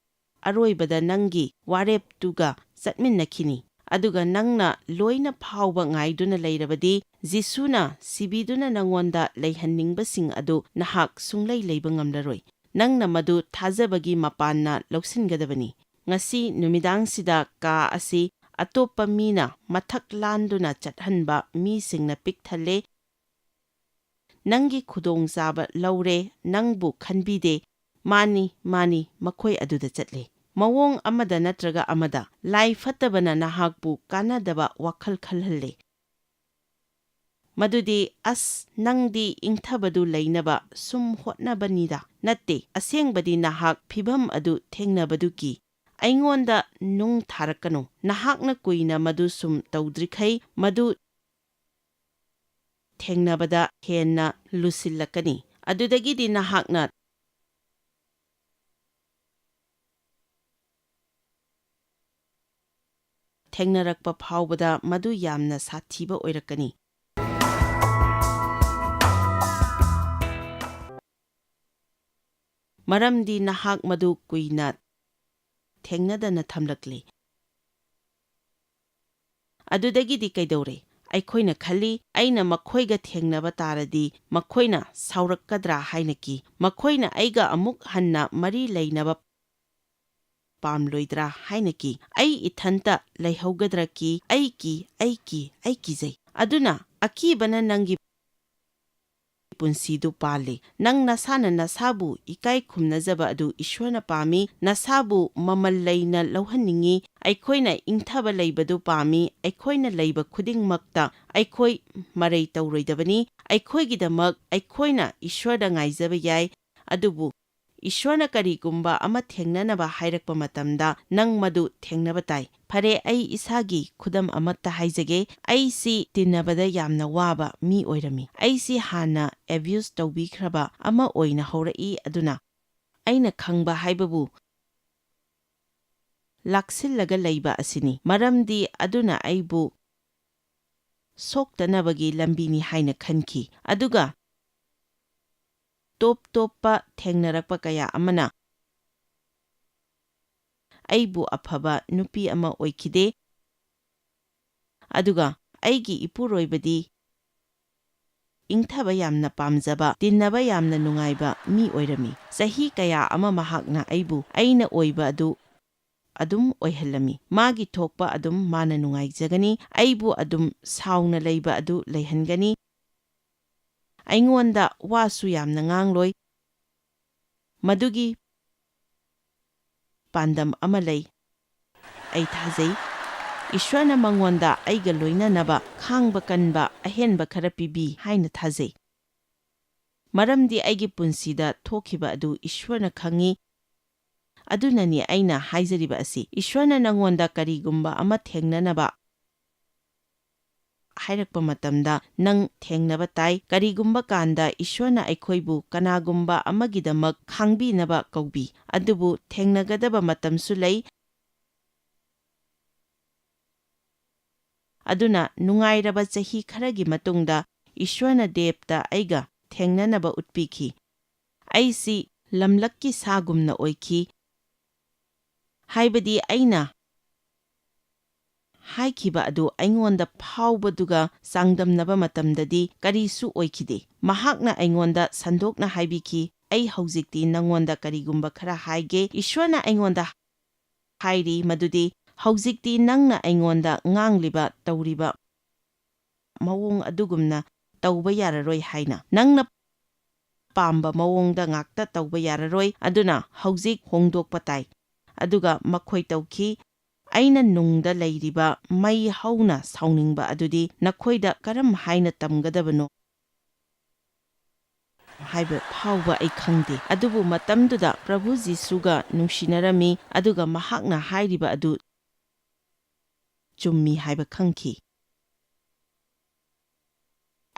ꯑꯔꯣꯏꯕꯗ ꯅꯪꯒꯤ ꯋꯥꯔꯦꯞꯇꯨꯒ ꯆꯠꯃꯤꯟꯅꯈꯤꯅꯤ꯫ ꯑꯗꯨꯒ ꯅꯪꯅ ꯂꯣꯏꯅ ꯐꯥꯎꯕ ꯉꯥꯏꯗꯨꯅ ꯂꯩꯔꯕꯗꯤ, ꯖꯤꯁꯨꯅ ꯁꯤꯕꯤꯗꯨꯅ ꯅꯉꯣꯟꯗ ꯂꯩꯍꯟꯅꯤꯡꯕꯁꯤꯡ ꯑꯗꯨ ꯅꯍꯥꯛ ꯁꯨꯡꯂꯩ ꯂꯩꯕ ꯉꯝꯂꯔꯣꯏ꯫ ꯅꯪꯅ ꯃꯗꯨ ꯊꯥꯖꯕꯒꯤ ꯃꯄꯥꯟꯅ ꯂꯧꯁꯤꯟꯒꯗꯕꯅꯤ꯫ ꯉꯁꯤ ꯅꯨꯃꯤꯗꯥꯡꯁꯤꯗ ꯀꯥ ꯑꯁꯤ ꯑꯇꯣꯞꯄ ꯃꯤꯅ ꯃꯊꯛ ꯂꯥꯟꯗꯨꯅ ꯆꯠꯍꯟꯕ ꯃꯤꯁꯤꯡꯅ ꯄꯤꯛ ꯊꯜꯂꯦ꯫ ꯅꯪꯒꯤ ꯈꯨꯗꯣꯡꯆꯥꯕ ꯂꯧꯔꯦ, ꯅꯪꯕꯨ ꯈꯟꯕꯤꯗꯦ꯫ ꯃꯥꯅꯤ, ꯃꯥꯅꯤ, ꯃꯈꯣꯏ ꯑꯗꯨꯗ ꯆꯠꯂꯦ꯫ ꯃꯑꯣꯡ ꯑꯃꯗ ꯅꯠꯇ꯭ꯔꯒ ꯑꯃꯗ, ꯂꯥꯏ ꯐꯠꯇꯕꯅ ꯅꯍꯥꯛꯄꯨ ꯀꯥꯟꯅꯗꯕ ꯋꯥꯈꯜ ꯈꯜꯍꯜꯂꯦ꯫ ꯃꯗꯨꯗꯤ, "ꯑꯁ, ꯅꯪꯗꯤ ꯏꯪꯊꯕꯗꯨ ꯂꯩꯅꯕ ꯁꯨꯝ ꯍꯣꯠꯅꯕꯅꯤꯗ"꯫ ꯅꯠꯇꯦ, ꯑꯁꯦꯡꯕꯗꯤ ꯅꯍꯥꯛ ꯐꯤꯚꯝ ꯑꯗꯨ ꯊꯦꯡꯅꯕꯗꯨꯒꯤ꯫ ꯑꯩꯉꯣꯟꯗ ꯅꯨꯡ ꯊꯥꯔꯛꯀꯅꯨ꯫ ꯅꯍꯥꯛꯅ ꯀꯨꯏꯅ ꯃꯗꯨ ꯁꯨꯝ ꯇꯧꯗ꯭ꯔꯤꯈꯩ, ꯃꯗꯨ ꯊꯦꯡꯅꯕꯗ ꯍꯦꯟꯅ ꯂꯨꯁꯤꯜꯂꯛꯀꯅꯤ꯫ ꯑꯗꯨꯗꯒꯤꯗꯤ ꯅꯍꯥꯛꯅ ꯊꯦꯡꯅꯔꯛꯄ ꯐꯥꯎꯕꯗ ꯃꯗꯨ ꯌꯥꯝꯅ ꯁꯥꯊꯤꯕ ꯑꯣꯏꯔꯛꯀꯅꯤ꯫ ꯃꯔꯝꯗꯤ ꯅꯍꯥꯛ ꯃꯗꯨ ꯀꯨꯏꯅ ꯊꯦꯡꯅꯗꯅ ꯊꯝꯂꯛꯂꯤ꯫ ꯑꯗꯨꯗꯒꯤꯗꯤ ꯀꯩꯗꯧꯔꯦ? ꯑꯩꯈꯣꯏꯅ ꯈꯜꯂꯤ, "ꯑꯩꯅ ꯃꯈꯣꯏꯒ ꯊꯦꯡꯅꯕ ꯇꯥꯔꯗꯤ ꯃꯈꯣꯏꯅ ꯁꯥꯎꯔꯛꯀꯗ꯭ꯔꯥ ꯍꯥꯏꯅ ꯀꯤ꯫ ꯃꯈꯣꯏꯅ ꯑꯩꯒ ꯑꯃꯨꯛ ꯍꯟꯅ ꯃꯔꯤ ꯂꯩꯅꯕ ꯄꯥꯝꯂꯣꯏꯗ꯭ꯔꯥ ꯍꯥꯏꯅ ꯀꯤ꯫ ꯑꯩ ꯏꯊꯟꯇ ꯂꯩꯍꯧꯒꯗ꯭ꯔꯥ ꯀꯤ꯫ ꯑꯩ ꯀꯤ, ꯑꯩ ꯀꯤ, ꯑꯩ ꯀꯤꯖꯩ"꯫ ꯑꯗꯨꯅ ꯑꯀꯤꯕꯅ ꯅꯪꯒꯤ ꯄꯨꯟꯁꯤꯗꯨ ꯄꯥꯜꯂꯤ꯫ ꯅꯪ ꯅꯁꯥꯅ ꯅꯁꯥꯕꯨ ꯏꯀꯥꯏ ꯈꯨꯝꯅꯖꯕ ꯑꯗꯨ ꯏꯁ꯭ꯋꯔꯅ ꯄꯥꯝꯃꯤ꯫ ꯅꯁꯥꯕꯨ ꯃꯃꯜ ꯂꯩꯅ ꯂꯧꯍꯟꯅꯤꯡꯏ꯫ ꯑꯩꯈꯣꯏꯅ ꯏꯪꯊꯕ ꯂꯩꯕꯗꯨ ꯄꯥꯝꯃꯤ꯫ ꯑꯩꯈꯣꯏꯅ ꯂꯩꯕ ꯈꯨꯗꯤꯡꯃꯛꯇ ꯑꯩꯈꯣꯏ ꯃꯔꯩ ꯇꯧꯔꯣꯏꯗꯕꯅꯤ꯫ ꯑꯩꯈꯣꯏꯒꯤꯗꯃꯛ ꯑꯩꯈꯣꯏꯅ ꯏꯁ꯭ꯋꯔꯗ ꯉꯥꯏꯖꯕ ꯌꯥꯏ꯫ ꯑꯗꯨꯕꯨ ꯏꯁ꯭ꯋꯔꯅ ꯀꯔꯤꯒꯨꯝꯕ ꯑꯃ ꯊꯦꯡꯅꯅꯕ ꯍꯥꯏꯔꯛꯄ ꯃꯇꯝꯗ, ꯅꯪ ꯃꯗꯨ ꯊꯦꯡꯅꯕ ꯇꯥꯏ꯫ ꯐꯔꯦ, ꯑꯩ ꯏꯁꯥꯒꯤ ꯈꯨꯗꯝ ꯑꯃꯠꯇ ꯍꯥꯏꯖꯒꯦ꯫ ꯑꯩꯁꯤ ꯇꯤꯟꯅꯕꯗ ꯌꯥꯝꯅ ꯋꯥꯕ ꯃꯤ ꯑꯣꯏꯔꯝꯃꯤ꯫ ꯑꯩꯁꯤ ꯍꯥꯟꯅ ꯑꯦꯕ꯭ꯌꯨꯁ ꯇꯧꯕꯤꯈ꯭ꯔꯕ ꯑꯃ ꯑꯣꯏꯅ ꯍꯧꯔꯛꯏ, ꯑꯗꯨꯅ ꯑꯩꯅ ꯈꯪꯕ ꯍꯥꯏꯕꯕꯨ ꯂꯥꯛꯁꯤꯜꯂꯒ ꯂꯩꯕ ꯑꯁꯤꯅꯤ꯫ ꯃꯔꯝꯗꯤ ꯑꯗꯨꯅ ꯑꯩꯕꯨ ꯁꯣꯛꯇꯅꯕꯒꯤ ꯂꯝꯕꯤꯅꯤ ꯍꯥꯏꯅ ꯈꯟꯈꯤ꯫ ꯑꯗꯨꯒ ꯇꯣꯞ ꯇꯣꯞꯄ ꯊꯦꯡꯅꯔꯛꯄ ꯀꯌꯥ ꯑꯃꯅ ꯑꯩꯕꯨ ꯑꯐꯕ ꯅꯨꯄꯤ ꯑꯃ ꯑꯣꯏꯈꯤꯗꯦ꯫ ꯑꯗꯨꯒ ꯑꯩꯒꯤ ꯏꯄꯨꯔꯣꯏꯕꯗꯤ ꯏꯪꯊꯕ ꯌꯥꯝꯅ ꯄꯥꯝꯖꯕ, ꯇꯤꯟꯅꯕ ꯌꯥꯝꯅ ꯅꯨꯡꯉꯥꯏꯕ ꯃꯤ ꯑꯣꯏꯔꯝꯃꯤ꯫ ꯆꯍꯤ ꯀꯌꯥ ꯑꯃ ꯃꯍꯥꯛꯅ ꯑꯩꯕꯨ ꯑꯩꯅ ꯑꯣꯏꯕ ꯑꯗꯨ ꯑꯗꯨꯝ ꯑꯣꯏꯍꯜꯂꯝꯃꯤ꯫ ꯃꯥꯒꯤ ꯊꯣꯛꯄ ꯑꯗꯨꯝ ꯃꯥꯅ ꯅꯨꯡꯉꯥꯏꯖꯒꯅꯤ, ꯑꯩꯕꯨ ꯑꯗꯨꯝ ꯁꯥꯎꯅ ꯂꯩꯕ ꯑꯗꯨ ꯂꯩꯍꯟꯒꯅꯤ꯫ ꯑꯩꯉꯣꯟꯗ ꯋꯥꯁꯨ ꯌꯥꯝꯅ ꯉꯥꯡꯂꯣꯏ꯫ ꯃꯗꯨꯒꯤ ꯄꯥꯟꯗꯝ ꯑꯃ ꯂꯩ꯫ ꯑꯩ ꯊꯥꯖꯩ, ꯏꯁ꯭ꯋꯔꯅ ꯃꯉꯣꯟꯗ ꯑꯩꯒ ꯂꯣꯏꯅꯅꯕ ꯈꯥꯡꯕ ꯀꯟꯕ ꯑꯍꯦꯟꯕ ꯈꯔ ꯄꯤꯕꯤ ꯍꯥꯏꯅ ꯊꯥꯖꯩ꯫ ꯃꯔꯝꯗꯤ ꯑꯩꯒꯤ ꯄꯨꯟꯁꯤꯗ ꯊꯣꯛꯈꯤꯕ ꯑꯗꯨ ꯏꯁ꯭ꯋꯔꯅ ꯈꯪꯏ꯫ ꯑꯗꯨꯅꯅꯤ ꯑꯩꯅ ꯍꯥꯏꯖꯔꯤꯕ ꯑꯁꯤ꯫ ꯏꯁ꯭ꯋꯔꯅ ꯅꯉꯣꯟꯗ ꯀꯔꯤꯒꯨꯝꯕ ꯑꯃ ꯊꯦꯡꯅꯅꯕ ꯍꯥꯏꯔꯛꯄ ꯃꯇꯝꯗ ꯅꯪ ꯊꯦꯡꯅꯕ ꯇꯥꯏ꯫ ꯀꯔꯤꯒꯨꯝꯕ ꯀꯥꯟꯗ ꯏꯁ꯭ꯋꯔꯅ ꯑꯩꯈꯣꯏꯕꯨ ꯀꯅꯥꯒꯨꯝꯕ ꯑꯃꯒꯤꯗꯃꯛ ꯈꯥꯡꯕꯤꯅꯕ ꯀꯧꯕꯤ, ꯑꯗꯨꯕꯨ ꯊꯦꯡꯅꯒꯗꯕ ꯃꯇꯝꯁꯨ ꯂꯩ꯫ ꯑꯗꯨꯅ ꯅꯨꯡꯉꯥꯏꯔꯕ ꯆꯍꯤ ꯈꯔꯒꯤ ꯃꯇꯨꯡꯗ ꯏꯁ꯭ꯋꯔꯅ ꯗꯦꯕꯇ ꯑꯩꯒ ꯊꯦꯡꯅꯅꯕ ꯎꯠꯄꯤꯈꯤ꯫ ꯑꯩꯁꯤ ꯂꯝꯂꯛꯀꯤ ꯁꯥꯒꯨꯝꯅ ꯑꯣꯏꯈꯤ, ꯍꯥꯏꯕꯗꯤ ꯑꯩꯅ ꯍꯥꯏꯈꯤꯕ ꯑꯗꯨ ꯑꯩꯉꯣꯟꯗ ꯐꯥꯎꯕꯗꯨꯒ ꯆꯥꯡꯗꯝꯅꯕ ꯃꯇꯝꯗꯗꯤ ꯀꯔꯤꯁꯨ ꯑꯣꯏꯈꯤꯗꯦ꯫ ꯃꯍꯥꯛꯅ ꯑꯩꯉꯣꯟꯗ ꯁꯟꯗꯣꯛꯅ ꯍꯥꯏꯕꯤꯈꯤ, "ꯑꯩ ꯍꯧꯖꯤꯛꯇꯤ ꯅꯉꯣꯟꯗ ꯀꯔꯤꯒꯨꯝꯕ ꯈꯔ ꯍꯥꯏꯒꯦ꯫ ꯏꯁ꯭ꯋꯔꯅ ꯑꯩꯉꯣꯟꯗ ꯍꯥꯏꯔꯤ ꯃꯗꯨꯗꯤ ꯍꯧꯖꯤꯛꯇꯤ ꯅꯪꯅ ꯑꯩꯉꯣꯟꯗ ꯉꯥꯡꯂꯤꯕ, ꯇꯧꯔꯤꯕ ꯃꯑꯣꯡ ꯑꯗꯨꯒꯨꯝꯅ ꯇꯧꯕ ꯌꯥꯔꯔꯣꯏ ꯍꯥꯏꯅ꯫ ꯅꯪꯅ ꯄꯥꯝꯕ ꯃꯑꯣꯡꯗ ꯉꯥꯛꯇ ꯇꯧꯕ ꯌꯥꯔꯔꯣꯏ, ꯑꯗꯨꯅ ꯍꯧꯖꯤꯛ ꯍꯣꯡꯗꯣꯛꯄ ꯇꯥꯏ꯫" ꯑꯗꯨꯒ ꯃꯈꯣꯏ ꯇꯧꯈꯤ꯫ ꯑꯩꯅ ꯅꯨꯡꯗ ꯂꯩꯔꯤꯕ ꯃꯩ ꯍꯧꯅ ꯁꯥꯎꯅꯤꯡꯕ ꯑꯗꯨꯗꯤ ꯅꯈꯣꯏꯗ ꯀꯔꯝ ꯍꯥꯏꯅ ꯇꯝꯒꯗꯕꯅꯣ ꯍꯥꯏꯕ ꯐꯥꯎꯕ ꯑꯩ ꯈꯪꯗꯦ꯫ ꯑꯗꯨꯕꯨ ꯃꯇꯝꯗꯨꯗ ꯄ꯭ꯔꯚꯨ ꯖꯤꯁꯨꯒ ꯅꯨꯡꯁꯤꯅꯔꯝꯃꯤ, ꯑꯗꯨꯒ ꯃꯍꯥꯛꯅ ꯍꯥꯏꯔꯤꯕ ꯑꯗꯨ ꯆꯨꯝꯃꯤ ꯍꯥꯏꯕ ꯈꯪꯈꯤ꯫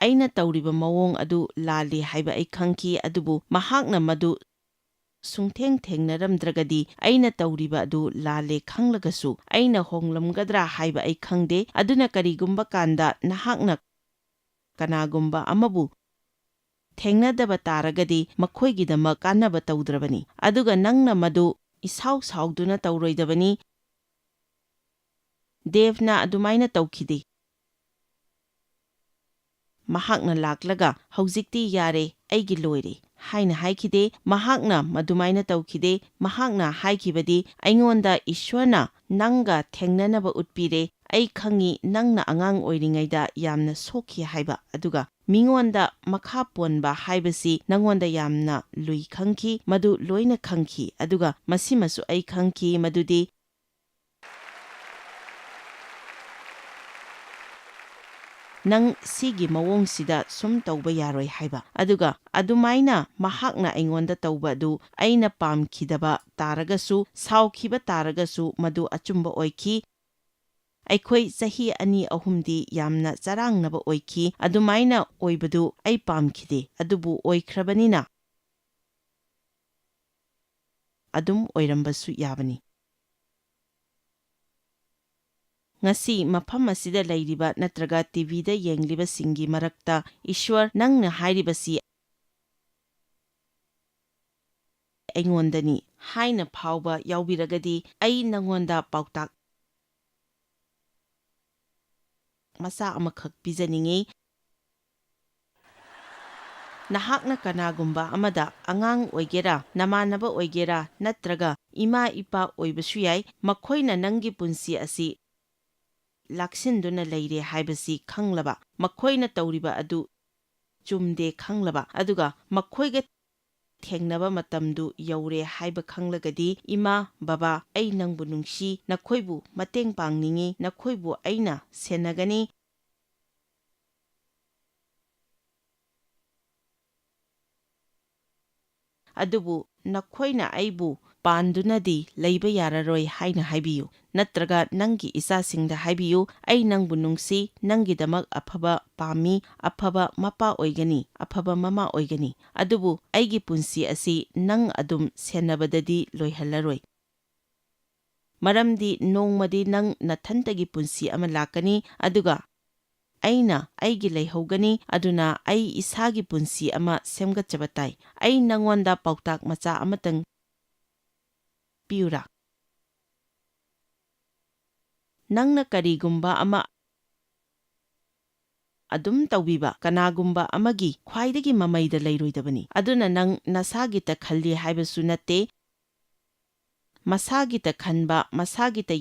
ꯑꯩꯅ ꯇꯧꯔꯤꯕ ꯃꯑꯣꯡ ꯑꯗꯨ ꯂꯥꯜꯂꯤ ꯍꯥꯏꯕ ꯑꯩ ꯈꯪꯈꯤ, ꯑꯗꯨꯕꯨ ꯃꯍꯥꯛꯅ ꯃꯗꯨ ꯁꯨꯡꯊꯦꯡ ꯊꯦꯡꯅꯔꯝꯗ꯭ꯔꯒꯗꯤ ꯑꯩꯅ ꯇꯧꯔꯤꯕ ꯑꯗꯨ ꯂꯥꯜꯂꯦ ꯈꯪꯂꯒꯁꯨ ꯑꯩꯅ ꯍꯣꯡꯂꯝꯒꯗ꯭ꯔꯥ ꯍꯥꯏꯕ ꯑꯩ ꯈꯪꯗꯦ꯫ ꯑꯗꯨꯅ ꯀꯔꯤꯒꯨꯝꯕ ꯀꯥꯟꯗ ꯅꯍꯥꯛꯅ ꯀꯅꯥꯒꯨꯝꯕ ꯑꯃꯕꯨ ꯊꯦꯡꯅꯗꯕ ꯇꯥꯔꯒꯗꯤ ꯃꯈꯣꯏꯒꯤꯗꯃꯛ ꯀꯥꯟꯅꯕ ꯇꯧꯗ꯭ꯔꯕꯅꯤ꯫ ꯑꯗꯨꯒ ꯅꯪꯅ ꯃꯗꯨ ꯏꯁꯥꯎ ꯁꯥꯎꯗꯨꯅ ꯇꯧꯔꯣꯏꯗꯕꯅꯤ꯫ ꯗꯦꯚꯅ ꯑꯗꯨꯃꯥꯏꯅ ꯇꯧꯈꯤꯗꯦ꯫ ꯃꯍꯥꯛꯅ ꯂꯥꯛꯂꯒ, "ꯍꯧꯖꯤꯛꯇꯤ ꯌꯥꯔꯦ, ꯑꯩꯒꯤ ꯂꯣꯏꯔꯦ" ꯍꯥꯏꯅ ꯍꯥꯏꯈꯤꯗꯦ꯫ ꯃꯍꯥꯛꯅ ꯃꯗꯨꯃꯥꯏꯅ ꯇꯧꯈꯤꯗꯦ꯫ ꯃꯍꯥꯛꯅ ꯍꯥꯏꯈꯤꯕꯗꯤ, "ꯑꯩꯉꯣꯟꯗ ꯏꯁ꯭ꯋꯔꯅ ꯅꯪꯒ ꯊꯦꯡꯅꯅꯕ ꯎꯠꯄꯤꯔꯦ, ꯑꯩ ꯈꯪꯏ, ꯅꯪꯅ ꯑꯉꯥꯡ ꯑꯣꯏꯔꯤꯉꯩꯗ ꯌꯥꯝꯅ ꯁꯣꯛꯈꯤ ꯍꯥꯏꯕ, ꯑꯗꯨꯒ ꯃꯤꯉꯣꯟꯗ ꯃꯈꯥ ꯄꯣꯟꯕ ꯍꯥꯏꯕꯁꯤ ꯅꯉꯣꯟꯗ ꯌꯥꯝꯅ ꯂꯨꯏ ꯈꯪꯈꯤ, ꯃꯗꯨ ꯂꯣꯏꯅ ꯈꯪꯈꯤ, ꯑꯗꯨꯒ ꯃꯁꯤꯃꯁꯨ ꯑꯩ ꯈꯪꯈꯤ, ꯃꯗꯨꯗꯤ ꯅꯪ ꯁꯤꯒꯤ ꯃꯑꯣꯡꯁꯤꯗ ꯁꯨꯝ ꯇꯧꯕ ꯌꯥꯔꯣꯏ ꯍꯥꯏꯕ꯫ ꯑꯗꯨꯒ ꯑꯗꯨꯃꯥꯏꯅ ꯃꯍꯥꯛꯅ ꯑꯩꯉꯣꯟꯗ ꯇꯧꯕ ꯑꯗꯨ ꯑꯩꯅ ꯄꯥꯝꯈꯤꯗꯕ ꯇꯥꯔꯒꯁꯨ, ꯁꯥꯎꯈꯤꯕ ꯇꯥꯔꯒꯁꯨ, ꯃꯗꯨ ꯑꯆꯨꯝꯕ ꯑꯣꯏꯈꯤ꯫ ꯑꯩꯈꯣꯏ ꯆꯍꯤ ꯑꯅꯤ ꯑꯍꯨꯝꯗꯤ ꯌꯥꯝꯅ ꯆꯔꯥꯡꯅꯕ ꯑꯣꯏꯈꯤ꯫ ꯑꯗꯨꯃꯥꯏꯅ ꯑꯣꯏꯕꯗꯨ ꯑꯩ ꯄꯥꯝꯈꯤꯗꯦ, ꯑꯗꯨꯕꯨ ꯑꯣꯏꯈ꯭ꯔꯕꯅꯤꯅ ꯑꯗꯨꯝ ꯑꯣꯏꯔꯝꯕꯁꯨ ꯌꯥꯕꯅꯤ꯫ ꯉꯁꯤ ꯃꯐꯝ ꯑꯁꯤꯗ ꯂꯩꯔꯤꯕ ꯅꯠꯇ꯭ꯔꯒ ꯇꯤ ꯚꯤꯗ ꯌꯦꯡꯂꯤꯕꯁꯤꯡꯒꯤ ꯃꯔꯛꯇ ꯏꯁ꯭ꯋꯔ ꯅꯪꯅ ꯍꯥꯏꯔꯤꯕꯁꯤ ꯑꯩꯉꯣꯟꯗꯅꯤ ꯍꯥꯏꯅ ꯐꯥꯎꯕ ꯌꯥꯎꯕꯤꯔꯒꯗꯤ, ꯑꯩ ꯅꯉꯣꯟꯗ ꯄꯥꯎꯇꯥꯛ ꯃꯆꯥ ꯑꯃꯈꯛ ꯄꯤꯖꯅꯤꯡꯏ꯫ ꯅꯍꯥꯛꯅ ꯀꯅꯥꯒꯨꯝꯕ ꯑꯃꯗ, ꯑꯉꯥꯡ ꯑꯣꯏꯒꯦꯔꯥ, ꯅꯃꯥꯟꯅꯕ ꯑꯣꯏꯒꯦꯔꯥ, ꯅꯠꯇ꯭ꯔꯒ ꯏꯃꯥ ꯏꯄꯥ ꯑꯣꯏꯕꯁꯨ ꯌꯥꯏ, ꯃꯈꯣꯏꯅ ꯅꯪꯒꯤ ꯄꯨꯟꯁꯤ ꯑꯁꯤ ꯂꯥꯛꯁꯤꯟꯗꯨꯅ ꯂꯩꯔꯦ ꯍꯥꯏꯕꯁꯤ ꯈꯪꯂꯕ, ꯃꯈꯣꯏꯅ ꯇꯧꯔꯤꯕ ꯑꯗꯨ ꯆꯨꯝꯗꯦ ꯈꯪꯂꯕ, ꯑꯗꯨꯒ ꯃꯈꯣꯏꯒ ꯊꯦꯡꯅꯕ ꯃꯇꯝꯗꯨ ꯌꯧꯔꯦ ꯍꯥꯏꯕ ꯈꯪꯂꯒꯗꯤ, "ꯏꯃꯥ, ꯕꯕꯥ, ꯑꯩ ꯅꯪꯕꯨ ꯅꯨꯡꯁꯤ, ꯅꯈꯣꯏꯕꯨ ꯃꯇꯦꯡ ꯄꯥꯡꯅꯤꯡꯏ, ꯅꯈꯣꯏꯕꯨ ꯑꯩꯅ ꯁꯦꯟꯅꯒꯅꯤ꯫ ꯑꯗꯨꯕꯨ ꯅꯈꯣꯏꯅ ꯑꯩꯕꯨ ꯄꯥꯟꯗꯨꯅꯗꯤ ꯂꯩꯕ ꯌꯥꯔꯔꯣꯏ" ꯍꯥꯏꯅ ꯍꯥꯏꯕꯤꯌꯨ꯫ ꯅꯠꯇ꯭ꯔꯒ ꯅꯪꯒꯤ ꯏꯆꯥꯁꯤꯡꯗ ꯍꯥꯏꯕꯤꯌꯨ, "ꯑꯩ ꯅꯪꯕꯨ ꯅꯨꯡꯁꯤ, ꯅꯪꯒꯤꯗꯃꯛ ꯑꯐꯕ ꯄꯥꯝꯃꯤ, ꯑꯐꯕ ꯃꯄꯥ ꯑꯣꯏꯒꯅꯤ, ꯑꯐꯕ ꯃꯃꯥ ꯑꯣꯏꯒꯅꯤ꯫ ꯑꯗꯨꯕꯨ ꯑꯩꯒꯤ ꯄꯨꯟꯁꯤ ꯑꯁꯤ ꯅꯪ ꯑꯗꯨꯝ ꯁꯦꯟꯅꯕꯗꯗꯤ ꯂꯣꯏꯍꯜꯂꯔꯣꯏ꯫ ꯃꯔꯝꯗꯤ ꯅꯣꯡꯃꯗꯤ ꯅꯪ ꯅꯊꯟꯇꯒꯤ ꯄꯨꯟꯁꯤ ꯑꯃ ꯂꯥꯛꯀꯅꯤ, ꯑꯗꯨꯒ ꯑꯩꯅ ꯑꯩꯒꯤ ꯂꯩꯍꯧꯒꯅꯤ, ꯑꯗꯨꯅ ꯑꯩ ꯏꯁꯥꯒꯤ ꯄꯨꯟꯁꯤ ꯑꯃ ꯁꯦꯝꯒꯠꯆꯕ ꯇꯥꯏ꯫ ꯑꯩ ꯅꯉꯣꯟꯗ ꯄꯥꯎꯇꯥꯛ ꯃꯆꯥ ꯑꯃꯇꯪ ꯄꯤꯌꯨꯔꯥ? ꯅꯪꯅ ꯀꯔꯤꯒꯨꯝꯕ ꯑꯃ ꯑꯗꯨꯝ ꯇꯧꯕꯤꯕ ꯀꯅꯥꯒꯨꯝꯕ ꯑꯃꯒꯤ ꯈ꯭ꯋꯥꯏꯗꯒꯤ ꯃꯃꯩꯗ ꯂꯩꯔꯣꯏꯗꯕꯅꯤ꯫ ꯑꯗꯨꯅ ꯅꯪ ꯅꯁꯥꯒꯤꯇ ꯈꯜꯂꯤ ꯍꯥꯏꯕꯁꯨ ꯅꯠꯇꯦ꯫ ꯃꯁꯥꯒꯤꯇ ꯈꯟꯕ, ꯃꯁꯥꯒꯤꯇ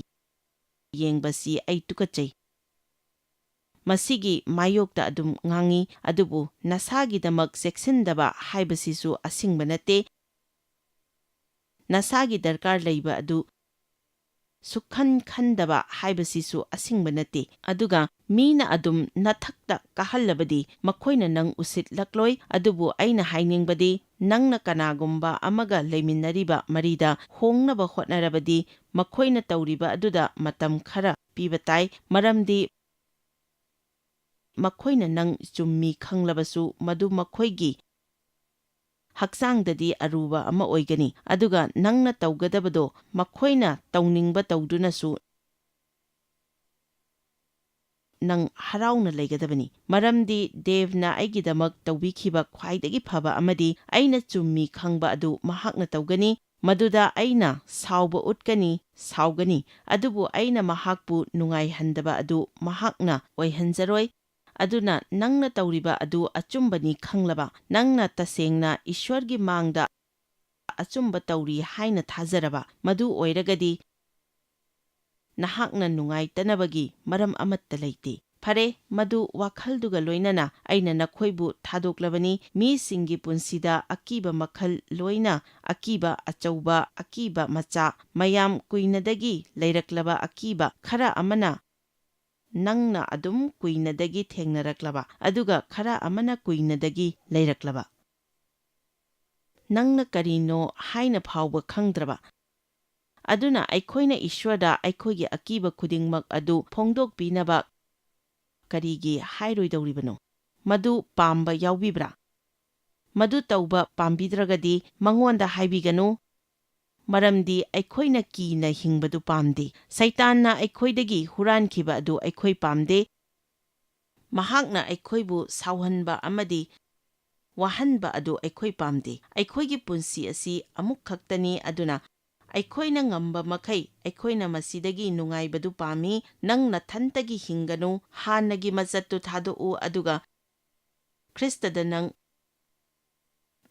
ꯌꯦꯡꯕꯁꯤ ꯑꯩ ꯇꯨꯀꯠꯆꯩ꯫ ꯃꯁꯤꯒꯤ ꯃꯥꯌꯣꯛꯇ ꯑꯗꯨꯝ ꯉꯥꯡꯏ, ꯑꯗꯨꯕꯨ ꯅꯁꯥꯒꯤꯗꯃꯛ ꯆꯦꯛꯁꯤꯟꯗꯕ ꯍꯥꯏꯕꯁꯤꯁꯨ ꯑꯁꯤꯡꯕ ꯅꯠꯇꯦ꯫ ꯅꯁꯥꯒꯤ ꯗꯔꯀꯥꯔ ꯂꯩꯕ ꯑꯗꯨ ꯁꯨꯛꯈꯟ ꯈꯟꯗꯕ ꯍꯥꯏꯕꯁꯤꯁꯨ ꯑꯁꯤꯡꯕ ꯅꯠꯇꯦ꯫ ꯑꯗꯨꯒ ꯃꯤꯅ ꯑꯗꯨꯝ ꯅꯊꯛꯇ ꯀꯥꯍꯜꯂꯕꯗꯤ ꯃꯈꯣꯏꯅ ꯅꯪ ꯎꯁꯤꯠꯂꯛꯂꯣꯏ꯫ ꯑꯗꯨꯕꯨ ꯑꯩꯅ ꯍꯥꯏꯅꯤꯡꯕꯗꯤ, ꯅꯪꯅ ꯀꯅꯥꯒꯨꯝꯕ ꯑꯃꯒ ꯂꯩꯃꯤꯟꯅꯔꯤꯕ ꯃꯔꯤꯗ ꯍꯣꯡꯅꯕ ꯍꯣꯠꯅꯔꯕꯗꯤ, ꯃꯈꯣꯏꯅ ꯇꯧꯔꯤꯕ ꯑꯗꯨꯗ ꯃꯇꯝ ꯈꯔ ꯄꯤꯕ ꯇꯥꯏ, ꯃꯔꯝꯗꯤ ꯃꯈꯣꯏꯅ ꯅꯪ ꯆꯨꯝꯃꯤ ꯈꯪꯂꯕꯁꯨ, ꯃꯗꯨ ꯃꯈꯣꯏꯒꯤ ꯍꯛꯆꯥꯡꯗꯗꯤ ꯑꯔꯨꯕ ꯑꯃ ꯑꯣꯏꯒꯅꯤ, ꯑꯗꯨꯒ ꯅꯪꯅ ꯇꯧꯒꯗꯕꯗꯣ ꯃꯈꯣꯏꯅ ꯇꯧꯅꯤꯡꯕ ꯇꯧꯗꯨꯅꯁꯨ ꯅꯪ ꯍꯔꯥꯎꯅ ꯂꯩꯒꯗꯕꯅꯤ, ꯃꯔꯝꯗꯤ ꯗꯦꯕꯅ ꯑꯩꯒꯤꯗꯃꯛ ꯇꯧꯕꯤꯈꯤꯕ ꯈ꯭ꯋꯥꯏꯗꯒꯤ ꯐꯕ ꯑꯃꯗꯤ ꯑꯩꯅ ꯆꯨꯝꯃꯤ ꯈꯪꯕ ꯑꯗꯨ ꯃꯍꯥꯛꯅ ꯇꯧꯒꯅꯤ꯫ ꯃꯗꯨꯗ ꯑꯩꯅ ꯁꯥꯎꯕ ꯎꯠꯀꯅꯤ, ꯁꯥꯎꯒꯅꯤ, ꯑꯗꯨꯕꯨ ꯑꯩꯅ ꯃꯍꯥꯛꯄꯨ ꯅꯨꯡꯉꯥꯏꯍꯟꯗꯕ ꯑꯗꯨ ꯃꯍꯥꯛꯅ ꯑꯣꯏꯍꯟꯖꯔꯣꯏ꯫ ꯑꯗꯨꯅ ꯅꯪꯅ ꯇꯧꯔꯤꯕ ꯑꯗꯨ ꯑꯆꯨꯝꯕꯅꯤ ꯈꯪꯂꯕ, ꯅꯪꯅ ꯇꯁꯦꯡꯅ ꯏꯁ꯭ꯋꯔꯒꯤ ꯃꯥꯡꯗ ꯑꯆꯨꯝꯕ ꯇꯧꯔꯤ ꯍꯥꯏꯅ ꯊꯥꯖꯔꯕ, ꯃꯗꯨ ꯑꯣꯏꯔꯒꯗꯤ ꯅꯍꯥꯛꯅ ꯅꯨꯡꯉꯥꯏꯇꯅꯕꯒꯤ ꯃꯔꯝ ꯑꯃꯠꯇ ꯂꯩꯇꯦ꯫ ꯐꯔꯦ, ꯃꯗꯨ ꯋꯥꯈꯜꯗꯨꯒ ꯂꯣꯏꯅꯅ ꯑꯩꯅ ꯅꯈꯣꯏꯕꯨ ꯊꯥꯗꯣꯛꯂꯕꯅꯤ꯫ ꯃꯤꯁꯤꯡꯒꯤ ꯄꯨꯟꯁꯤꯗ ꯑꯀꯤꯕ ꯃꯈꯜ ꯂꯣꯏꯅ, ꯑꯀꯤꯕ ꯑꯆꯧꯕ, ꯑꯀꯤꯕ ꯃꯆꯥ, ꯃꯌꯥꯝ ꯀꯨꯏꯅꯗꯒꯤ ꯂꯩꯔꯛꯂꯕ ꯑꯀꯤꯕ, ꯈꯔ ꯑꯃꯅ ꯅꯪꯅ ꯑꯗꯨꯝ ꯀꯨꯏꯅꯗꯒꯤ ꯊꯦꯡꯅꯔꯛꯂꯕ, ꯑꯗꯨꯒ ꯈꯔ ꯑꯃꯅ ꯀꯨꯏꯅꯗꯒꯤ ꯂꯩꯔꯛꯂꯕ꯫ ꯅꯪꯅ ꯀꯔꯤꯅꯣ ꯍꯥꯏꯅ ꯐꯥꯎꯕ ꯈꯪꯗ꯭ꯔꯕ꯫ ꯑꯗꯨꯅ ꯑꯩꯈꯣꯏꯅ ꯏꯁ꯭ꯋꯔꯗ ꯑꯩꯈꯣꯏꯒꯤ ꯑꯀꯤꯕ ꯈꯨꯗꯤꯡꯃꯛ ꯑꯗꯨ ꯐꯣꯡꯗꯣꯛꯄꯤꯅꯕ ꯀꯔꯤꯒꯤ ꯍꯥꯏꯔꯣꯏꯗꯧꯔꯤꯕꯅꯣ? ꯃꯗꯨ ꯄꯥꯝꯕ ꯌꯥꯎꯕꯤꯕ꯭ꯔꯥ? ꯃꯗꯨ ꯇꯧꯕ ꯄꯥꯝꯕꯤꯗ꯭ꯔꯒꯗꯤ ꯃꯉꯣꯟꯗ ꯍꯥꯏꯕꯤꯒꯅꯨ, ꯃꯔꯝꯗꯤ ꯑꯩꯈꯣꯏꯅ ꯀꯤꯅ ꯍꯤꯡꯕꯗꯨ ꯄꯥꯝꯗꯦ꯫ ꯁꯩꯇꯥꯟꯅ ꯑꯩꯈꯣꯏꯗꯒꯤ ꯍꯨꯔꯥꯟꯈꯤꯕ ꯑꯗꯨ ꯑꯩꯈꯣꯏ ꯄꯥꯝꯗꯦ꯫ ꯃꯍꯥꯛꯅ ꯑꯩꯈꯣꯏꯕꯨ ꯁꯥꯎꯍꯟꯕ ꯑꯃꯗꯤ ꯋꯥꯍꯟꯕ ꯑꯗꯨ ꯑꯩꯈꯣꯏ ꯄꯥꯝꯗꯦ꯫ ꯑꯩꯈꯣꯏꯒꯤ ꯄꯨꯟꯁꯤ ꯑꯁꯤ ꯑꯃꯨꯛ ꯈꯛꯇꯅꯤ, ꯑꯗꯨꯅ ꯑꯩꯈꯣꯏꯅ ꯉꯝꯕ ꯃꯈꯩ ꯑꯩꯈꯣꯏꯅ ꯃꯁꯤꯗꯒꯤ ꯅꯨꯡꯉꯥꯏꯕꯗꯨ ꯄꯥꯝꯃꯤ꯫ ꯅꯪ ꯅꯊꯟꯇꯒꯤ ꯍꯤꯡꯒꯅꯨ, ꯍꯥꯟꯅꯒꯤ ꯃꯆꯠꯇꯨ ꯊꯥꯗꯣꯛꯎ, ꯑꯗꯨꯒ ꯈ꯭ꯔꯤꯁꯇꯗ ꯅꯪ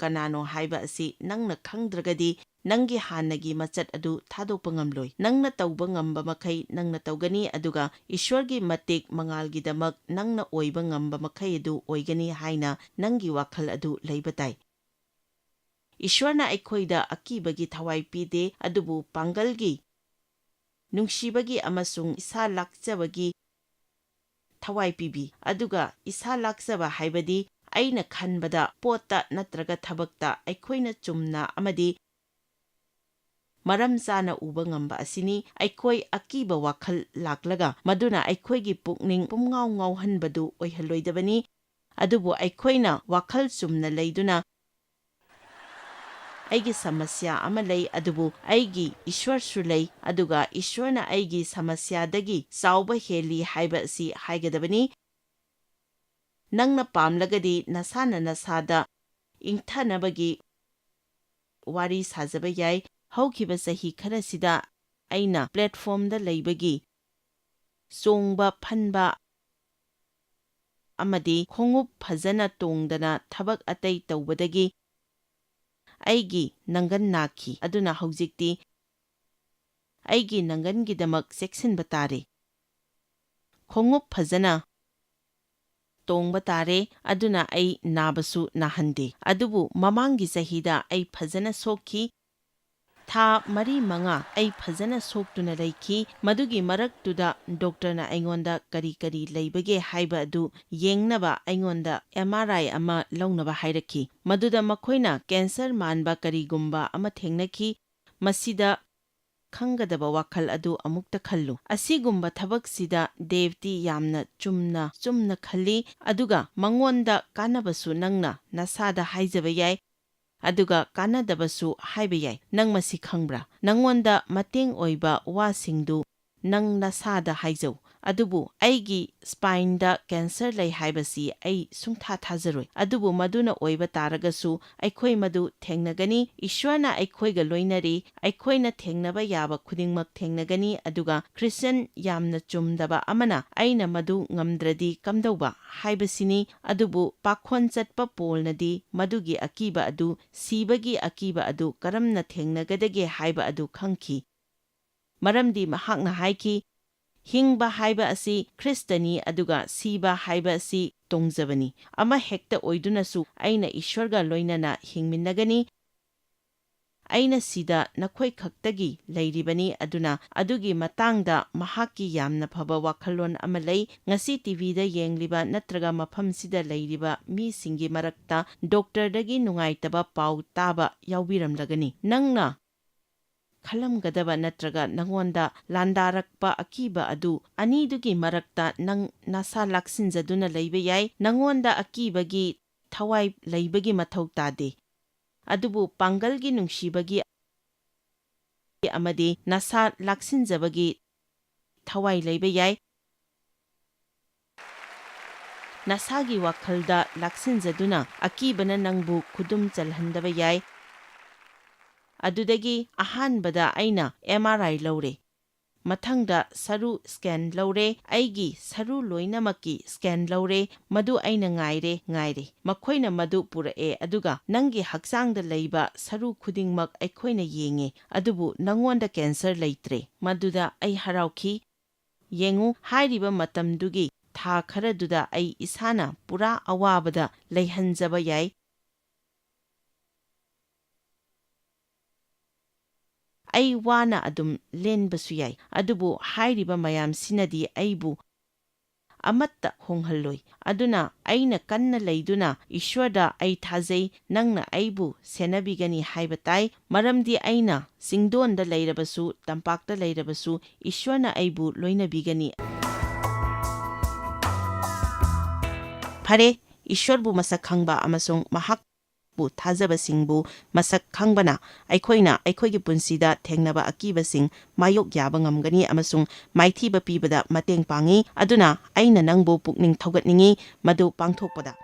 ꯀꯅꯥꯅꯣ ꯍꯥꯏꯕ ꯑꯁꯤ ꯅꯪꯅ ꯈꯪꯗ꯭ꯔꯒꯗꯤ, ꯅꯪꯒꯤ ꯍꯥꯟꯅꯒꯤ ꯃꯆꯠ ꯑꯗꯨ ꯊꯥꯗꯣꯛꯄ ꯉꯝꯂꯣꯏ꯫ ꯅꯪꯅ ꯇꯧꯕ ꯉꯝꯕ ꯃꯈꯩ ꯅꯪꯅ ꯇꯧꯒꯅꯤ, ꯑꯗꯨꯒ ꯏꯁ꯭ꯋꯔꯒꯤ ꯃꯇꯤꯛ ꯃꯉꯥꯜꯒꯤꯗꯃꯛ ꯅꯪꯅ ꯑꯣꯏꯕ ꯉꯝꯕ ꯃꯈꯩ ꯑꯗꯨ ꯑꯣꯏꯒꯅꯤ ꯍꯥꯏꯅ ꯅꯪꯒꯤ ꯋꯥꯈꯜ ꯑꯗꯨ ꯂꯩꯕ ꯇꯥꯏ꯫ ꯏꯁ꯭ꯋꯔꯅ ꯑꯩꯈꯣꯏꯗ ꯑꯀꯤꯕꯒꯤ ꯊꯋꯥꯏ ꯄꯤꯗꯦ, ꯑꯗꯨꯕꯨ ꯄꯥꯡꯒꯜꯒꯤ, ꯅꯨꯡꯁꯤꯕꯒꯤ ꯑꯃꯁꯨꯡ ꯏꯁꯥ ꯂꯥꯛꯆꯕꯒꯤ ꯊꯋꯥꯏ ꯄꯤꯕꯤ꯫ ꯑꯗꯨꯒ ꯏꯁꯥ ꯂꯥꯛꯆꯕ ꯍꯥꯏꯕꯗꯤ ꯑꯩꯅ ꯈꯟꯕꯗ ꯄꯣꯠꯇ ꯅꯠꯇ꯭ꯔꯒ ꯊꯕꯛꯇ ꯑꯩꯈꯣꯏꯅ ꯆꯨꯝꯅ ꯑꯃꯗꯤ ꯃꯔꯝ ꯆꯥꯅ ꯎꯕ ꯉꯝꯕ ꯑꯁꯤꯅꯤ꯫ ꯑꯩꯈꯣꯏ ꯑꯀꯤꯕ ꯋꯥꯈꯜ ꯂꯥꯛꯂꯒ ꯃꯗꯨꯅ ꯑꯩꯈꯣꯏꯒꯤ ꯄꯨꯛꯅꯤꯡ ꯄꯨꯝꯉꯥꯎ ꯉꯥꯎꯍꯟꯕꯗꯨ ꯑꯣꯏꯍꯜꯂꯣꯏꯗꯕꯅꯤ꯫ ꯑꯗꯨꯕꯨ ꯑꯩꯈꯣꯏꯅ ꯋꯥꯈꯜ ꯆꯨꯝꯅ ꯂꯩꯗꯨꯅ, "ꯑꯩꯒꯤ ꯁꯃꯁ꯭ꯌꯥ ꯑꯃ ꯂꯩ, ꯑꯗꯨꯕꯨ ꯑꯩꯒꯤ ꯏꯁ꯭ꯋꯔꯁꯨ ꯂꯩ, ꯑꯗꯨꯒ ꯏꯁ꯭ꯋꯔꯅ ꯑꯩꯒꯤ ꯁꯃꯁ꯭ꯌꯥꯗꯒꯤ ꯆꯥꯎꯕ ꯍꯦꯜꯂꯤ" ꯍꯥꯏꯕ ꯑꯁꯤ ꯍꯥꯏꯒꯗꯕꯅꯤ꯫ ꯅꯪꯅ ꯄꯥꯝꯂꯒꯗꯤ ꯅꯁꯥꯅ ꯅꯁꯥꯗ ꯏꯪꯊꯅꯕꯒꯤ ꯋꯥꯔꯤ ꯁꯥꯖꯕ ꯌꯥꯏ꯫ ꯍꯧꯈꯤꯕ ꯆꯍꯤ ꯈꯔꯁꯤꯗ ꯑꯩꯅ ꯄ꯭ꯂꯦꯠꯐꯣꯝꯗ ꯂꯩꯕꯒꯤ, ꯆꯣꯡꯕ ꯐꯟꯕ ꯑꯃꯗꯤ ꯈꯣꯡꯎꯞ ꯐꯖꯅ ꯇꯣꯡꯗꯅ ꯊꯕꯛ ꯑꯇꯩ ꯇꯧꯕꯗꯒꯤ ꯑꯩꯒꯤ ꯅꯪꯒꯟ ꯅꯥꯈꯤ꯫ ꯑꯗꯨꯅ ꯍꯧꯖꯤꯛꯇꯤ ꯑꯩꯒꯤ ꯅꯪꯒꯟꯒꯤꯗꯃꯛ ꯆꯦꯛꯁꯤꯟꯕ ꯇꯥꯔꯦ꯫ ꯈꯣꯡꯎꯞ ꯐꯖꯅ ꯇꯣꯡꯕ ꯇꯥꯔꯦ, ꯑꯗꯨꯅ ꯑꯩ ꯅꯥꯕꯁꯨ ꯅꯥꯍꯟꯗꯦ꯫ ꯑꯗꯨꯕꯨ ꯃꯃꯥꯡꯒꯤ ꯆꯍꯤꯗ ꯑꯩ ꯐꯖꯅ ꯁꯣꯛꯈꯤ꯫ ꯊꯥ ꯃꯔꯤ ꯃꯉꯥ ꯑꯩ ꯐꯖꯅ ꯁꯣꯛꯇꯨꯅ ꯂꯩꯈꯤ꯫ ꯃꯗꯨꯒꯤ ꯃꯔꯛꯇꯨꯗ ꯗꯣꯛꯇꯔꯅ ꯑꯩꯉꯣꯟꯗ ꯀꯔꯤ ꯀꯔꯤ ꯂꯩꯕꯒꯦ ꯍꯥꯏꯕ ꯑꯗꯨ ꯌꯦꯡꯅꯕ ꯑꯩꯉꯣꯟꯗ ꯑꯦꯝ ꯑꯥꯔ ꯑꯥꯏ ꯑꯃ ꯂꯧꯅꯕ ꯍꯥꯏꯔꯛꯈꯤ꯫ ꯃꯗꯨꯗ ꯃꯈꯣꯏꯅ ꯀꯦꯟꯁꯔ ꯃꯥꯟꯕ ꯀꯔꯤꯒꯨꯝꯕ ꯑꯃ ꯊꯦꯡꯅꯈꯤ꯫ ꯃꯁꯤꯗ ꯈꯪꯒꯗꯕ ꯋꯥꯈꯜ ꯑꯗꯨ ꯑꯃꯨꯛꯇ ꯈꯜꯂꯨ꯫ ꯑꯁꯤꯒꯨꯝꯕ ꯊꯕꯛꯁꯤꯗ ꯗꯦꯕꯇꯤ ꯌꯥꯝꯅ ꯆꯨꯝꯅ, ꯆꯨꯝꯅ ꯈꯜꯂꯤ, ꯑꯗꯨꯒ ꯃꯉꯣꯟꯗ ꯀꯥꯟꯅꯕꯁꯨ ꯅꯪꯅ ꯅꯁꯥꯗ ꯍꯥꯏꯖꯕ ꯌꯥꯏ, ꯑꯗꯨꯒ ꯀꯥꯟꯅꯗꯕꯁꯨ ꯍꯥꯏꯕ ꯌꯥꯏ꯫ ꯅꯪ ꯃꯁꯤ ꯈꯪꯕ꯭ꯔꯥ? ꯅꯪꯉꯣꯟꯗ ꯃꯇꯦꯡ ꯑꯣꯏꯕ ꯋꯥꯁꯤꯡꯗꯨ ꯅꯪ ꯅꯁꯥꯗ ꯍꯥꯏꯖꯧ, ꯑꯗꯨꯕꯨ ꯑꯩꯒꯤ ꯁ꯭ꯄꯥꯏꯟꯗ ꯀꯦꯟꯁꯔ ꯂꯩ ꯍꯥꯏꯕꯁꯤ ꯑꯩ ꯁꯨꯡꯊꯥ ꯊꯥꯖꯔꯣꯏ꯫ ꯑꯗꯨꯕꯨ ꯃꯗꯨꯅ ꯑꯣꯏꯕ ꯇꯥꯔꯒꯁꯨ, ꯑꯩꯈꯣꯏ ꯃꯗꯨ ꯊꯦꯡꯅꯒꯅꯤ꯫ ꯏꯁ꯭ꯋꯔꯅ ꯑꯩꯈꯣꯏꯒ ꯂꯣꯏꯅꯔꯤ꯫ ꯑꯩꯈꯣꯏꯅ ꯊꯦꯡꯅꯕ ꯌꯥꯕ ꯈꯨꯗꯤꯡꯃꯛ ꯊꯦꯡꯅꯒꯅꯤ꯫ ꯑꯗꯨꯒ ꯈ꯭ꯔꯤꯁꯇꯤꯌꯥꯟ ꯌꯥꯝꯅ ꯆꯨꯝꯗꯕ ꯑꯃꯅ, "ꯑꯩꯅ ꯃꯗꯨ ꯉꯝꯗ꯭ꯔꯗꯤ ꯀꯝꯗꯧꯕ?" ꯍꯥꯏꯕꯁꯤꯅꯤ꯫ ꯑꯗꯨꯕꯨ ꯄꯥꯈꯣꯟ ꯆꯠꯄ ꯄꯣꯜꯅꯗꯤ ꯃꯗꯨꯒꯤ ꯑꯀꯤꯕ ꯑꯗꯨ, ꯁꯤꯕꯒꯤ ꯑꯀꯤꯕ ꯑꯗꯨ ꯀꯔꯝꯅ ꯊꯦꯡꯅꯒꯗꯒꯦ ꯍꯥꯏꯕ ꯑꯗꯨ ꯈꯪꯈꯤ꯫ ꯃꯔꯝꯗꯤ ꯃꯍꯥꯛꯅ ꯍꯥꯏꯈꯤ, "ꯍꯤꯡꯕ ꯍꯥꯏꯕ ꯑꯁꯤ ꯈ꯭ꯔꯤꯁꯇꯅꯤ, ꯑꯗꯨꯒ ꯁꯤꯕ ꯍꯥꯏꯕ ꯑꯁꯤ ꯇꯣꯡꯖꯕꯅꯤ꯫ ꯑꯃ ꯍꯦꯛꯇ ꯑꯣꯏꯗꯨꯅꯁꯨ ꯑꯩꯅ ꯏꯁ꯭ꯋꯔꯒ ꯂꯣꯏꯅꯅ ꯍꯤꯡꯃꯤꯟꯅꯒꯅꯤ꯫ ꯑꯩꯅ ꯁꯤꯗ ꯅꯈꯣꯏ ꯈꯛꯇꯒꯤ ꯂꯩꯔꯤꯕꯅꯤ꯫" ꯑꯗꯨꯅ ꯑꯗꯨꯒꯤ ꯃꯇꯥꯡꯗ ꯃꯍꯥꯛꯀꯤ ꯌꯥꯝꯅ ꯐꯕ ꯋꯥꯈꯜꯂꯣꯟ ꯑꯃ ꯂꯩ꯫ ꯉꯁꯤ ꯇꯤꯚꯤꯗ ꯌꯦꯡꯂꯤꯕ ꯅꯠꯇ꯭ꯔꯒ ꯃꯐꯝꯁꯤꯗ ꯂꯩꯔꯤꯕ ꯃꯤꯁꯤꯡꯒꯤ ꯃꯔꯛꯇ ꯗꯣꯛꯇꯔꯗꯒꯤ ꯅꯨꯡꯉꯥꯏꯇꯕ ꯄꯥꯎ ꯇꯥꯕ ꯌꯥꯎꯕꯤꯔꯝꯂꯒꯅꯤ꯫ ꯅꯪꯅ ꯈꯜꯂꯝꯒꯗꯕ ꯅꯠꯇ꯭ꯔꯒ ꯅꯉꯣꯟꯗ ꯂꯥꯟꯗꯥꯔꯛꯄ ꯑꯀꯤꯕ ꯑꯗꯨ ꯑꯅꯤꯗꯨꯒꯤ ꯃꯔꯛꯇ ꯅꯪ ꯅꯁꯥ ꯂꯥꯛꯁꯤꯟꯖꯗꯨꯅ ꯂꯩꯕ ꯌꯥꯏ꯫ ꯅꯉꯣꯟꯗ ꯑꯀꯤꯕꯒꯤ ꯊꯋꯥꯏ ꯂꯩꯕꯒꯤ ꯃꯊꯧ ꯇꯥꯗꯦ꯫ ꯑꯗꯨꯕꯨ ꯄꯥꯡꯒꯜꯒꯤ ꯅꯨꯡꯁꯤꯕꯒꯤ ꯑꯃꯗꯤ ꯅꯁꯥ ꯂꯥꯛꯁꯤꯟꯖꯕꯒꯤ ꯊꯋꯥꯏ ꯂꯩꯕ ꯌꯥꯏ꯫ ꯅꯁꯥꯒꯤ ꯋꯥꯈꯜꯗ ꯂꯥꯛꯁꯤꯟꯖꯗꯨꯅ ꯑꯀꯤꯕꯅ ꯅꯪꯕꯨ ꯈꯨꯗꯨꯝ ꯆꯜꯍꯟꯗꯕ ꯌꯥꯏ꯫ ꯑꯗꯨꯗꯒꯤ ꯑꯍꯥꯟꯕꯗ ꯑꯩꯅ ꯑꯦꯝ ꯑꯥꯔ ꯑꯥꯏ ꯂꯧꯔꯦ꯫ ꯃꯊꯪꯗ ꯁꯔꯨ ꯁ꯭ꯀꯦꯟ ꯂꯧꯔꯦ꯫ ꯑꯩꯒꯤ ꯁꯔꯨ ꯂꯣꯏꯅꯃꯛꯀꯤ ꯁ꯭ꯀꯦꯟ ꯂꯧꯔꯦ꯫ ꯃꯗꯨ ꯑꯩꯅ ꯉꯥꯏꯔꯦ, ꯉꯥꯏꯔꯦ꯫ ꯃꯈꯣꯏꯅ ꯃꯗꯨ ꯄꯨꯔꯛꯑꯦ, ꯑꯗꯨꯒ ꯅꯪꯒꯤ ꯍꯛꯆꯥꯡꯗ ꯂꯩꯕ ꯁꯔꯨ ꯈꯨꯗꯤꯡꯃꯛ ꯑꯩꯈꯣꯏꯅ ꯌꯦꯡꯉꯦ, ꯑꯗꯨꯕꯨ ꯅꯉꯣꯟꯗ ꯀꯦꯟꯁꯔ ꯂꯩꯇ꯭ꯔꯦ꯫ ꯃꯗꯨꯗ ꯑꯩ ꯍꯔꯥꯎꯈꯤ꯫ ꯌꯦꯡꯉꯨ, ꯍꯥꯏꯔꯤꯕ ꯃꯇꯝꯗꯨꯒꯤ ꯊꯥ ꯈꯔꯗꯨꯗ ꯑꯩ ꯏꯁꯥꯅ ꯄꯨꯔꯥ ꯑꯋꯥꯕꯗ ꯂꯩꯍꯟꯖꯕ ꯌꯥꯏ꯫ ꯑꯩ ꯋꯥꯅ ꯑꯗꯨꯝ ꯂꯦꯟꯕꯁꯨ ꯌꯥꯏ, ꯑꯗꯨꯕꯨ ꯍꯥꯏꯔꯤꯕ ꯃꯌꯥꯝꯁꯤꯅꯗꯤ ꯑꯩꯕꯨ ꯑꯃꯠꯇ ꯍꯣꯡꯍꯜꯂꯣꯏ꯫ ꯑꯗꯨꯅ ꯑꯩꯅ ꯀꯟꯅ ꯂꯩꯗꯨꯅ, "ꯏꯁ꯭ꯋꯔꯗ ꯑꯩ ꯊꯥꯖꯩ, ꯅꯪꯅ ꯑꯩꯕꯨ ꯁꯦꯟꯅꯕꯤꯒꯅꯤ ꯍꯥꯏꯕ ꯇꯥꯏ, ꯃꯔꯝꯗꯤ ꯑꯩꯅ ꯆꯤꯡꯗꯣꯟꯗ ꯂꯩꯔꯕꯁꯨ, ꯇꯝꯄꯥꯛꯇ ꯂꯩꯔꯕꯁꯨ, ꯏꯁ꯭ꯋꯔꯅ ꯑꯩꯕꯨ ꯂꯣꯏꯅꯕꯤꯒꯅꯤ꯫" ꯐꯔꯦ, ꯏꯁ꯭ꯋꯔꯕꯨ ꯃꯁꯛ ꯈꯪꯕ ꯑꯃꯁꯨꯡ ꯃꯍꯥꯛ ꯃꯍꯥꯛꯄꯨ ꯊꯥꯖꯕꯁꯤꯡꯕꯨ ꯃꯁꯛ ꯈꯪꯕꯅ ꯑꯩꯈꯣꯏꯅ ꯑꯩꯈꯣꯏꯒꯤ ꯄꯨꯟꯁꯤꯗ ꯊꯦꯡꯅꯕ ꯑꯀꯤꯕꯁꯤꯡ ꯃꯥꯌꯣꯛ ꯌꯥꯕ ꯉꯝꯒꯅꯤ ꯑꯃꯁꯨꯡ ꯃꯥꯏꯊꯤꯕ ꯄꯤꯕꯗ ꯃꯇꯦꯡ ꯄꯥꯡꯏ꯫ ꯑꯗꯨꯅ ꯑꯩꯅ ꯅꯪꯕꯨ ꯄꯨꯛꯅꯤꯡ ꯊꯧꯒꯠꯅꯤꯡꯏ ꯃꯗꯨ ꯄꯥꯡꯊꯣꯛꯄꯗ꯫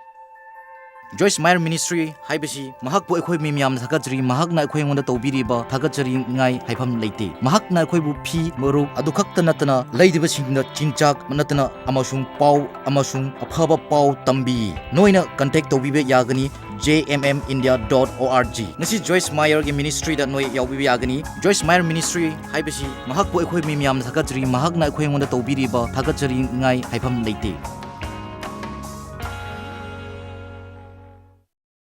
Joyce Meyer Ministry ꯍꯥꯏꯕꯁꯤ ꯃꯍꯥꯛꯄꯨ ꯑꯩꯈꯣꯏ ꯃꯤ ꯃꯌꯥꯝꯅ ꯊꯥꯒꯠꯆꯔꯤ꯫ ꯃꯍꯥꯛꯅ ꯑꯩꯈꯣꯏ ꯑꯩꯉꯣꯟꯗ ꯇꯧꯕꯤꯔꯤꯕ ꯊꯥꯒꯠꯆꯅꯤꯡꯉꯥꯏ ꯍꯥꯏꯐꯝ ꯂꯩꯇꯦ꯫ ꯃꯍꯥꯛꯅ ꯑꯩꯈꯣꯏꯕꯨ ꯐꯤ, ꯃꯔꯨꯞ ꯑꯗꯨ ꯈꯛꯇ ꯅꯠꯇꯅ ꯂꯩꯔꯤꯕꯁꯤꯡꯗ ꯆꯤꯟꯖꯥꯛ ꯅꯠꯇꯅ ꯑꯃꯁꯨꯡ ꯄꯥꯎ ꯑꯃꯁꯨꯡ ꯑꯐꯕ ꯄꯥꯎ ꯇꯝꯕꯤ꯫ ꯅꯣꯏꯅ contact ꯇꯧꯕꯤꯕ ꯌꯥꯒꯅꯤ J M M India dot org꯫ ꯉꯁꯤ Joyce Meyer ꯒꯤ ministry ꯗ ꯅꯣꯏ ꯌꯥꯎꯕꯤꯕ ꯌꯥꯒꯅꯤ꯫ Joyce Meyer Ministry ꯍꯥꯏꯕꯁꯤ ꯃꯍꯥꯛꯄꯨ ꯑꯩꯈꯣꯏ ꯃꯤ ꯃꯌꯥꯝꯅ ꯊꯥꯒꯠꯆꯔꯤ꯫ ꯃꯍꯥꯛꯅ ꯑꯩꯈꯣꯏ ꯑꯩꯉꯣꯟꯗ ꯇꯧꯕꯤꯔꯤꯕ ꯊꯥꯒꯠꯆꯅꯤꯡꯉꯥꯏ ꯍꯥꯏꯐꯝ ꯂꯩꯇꯦ꯫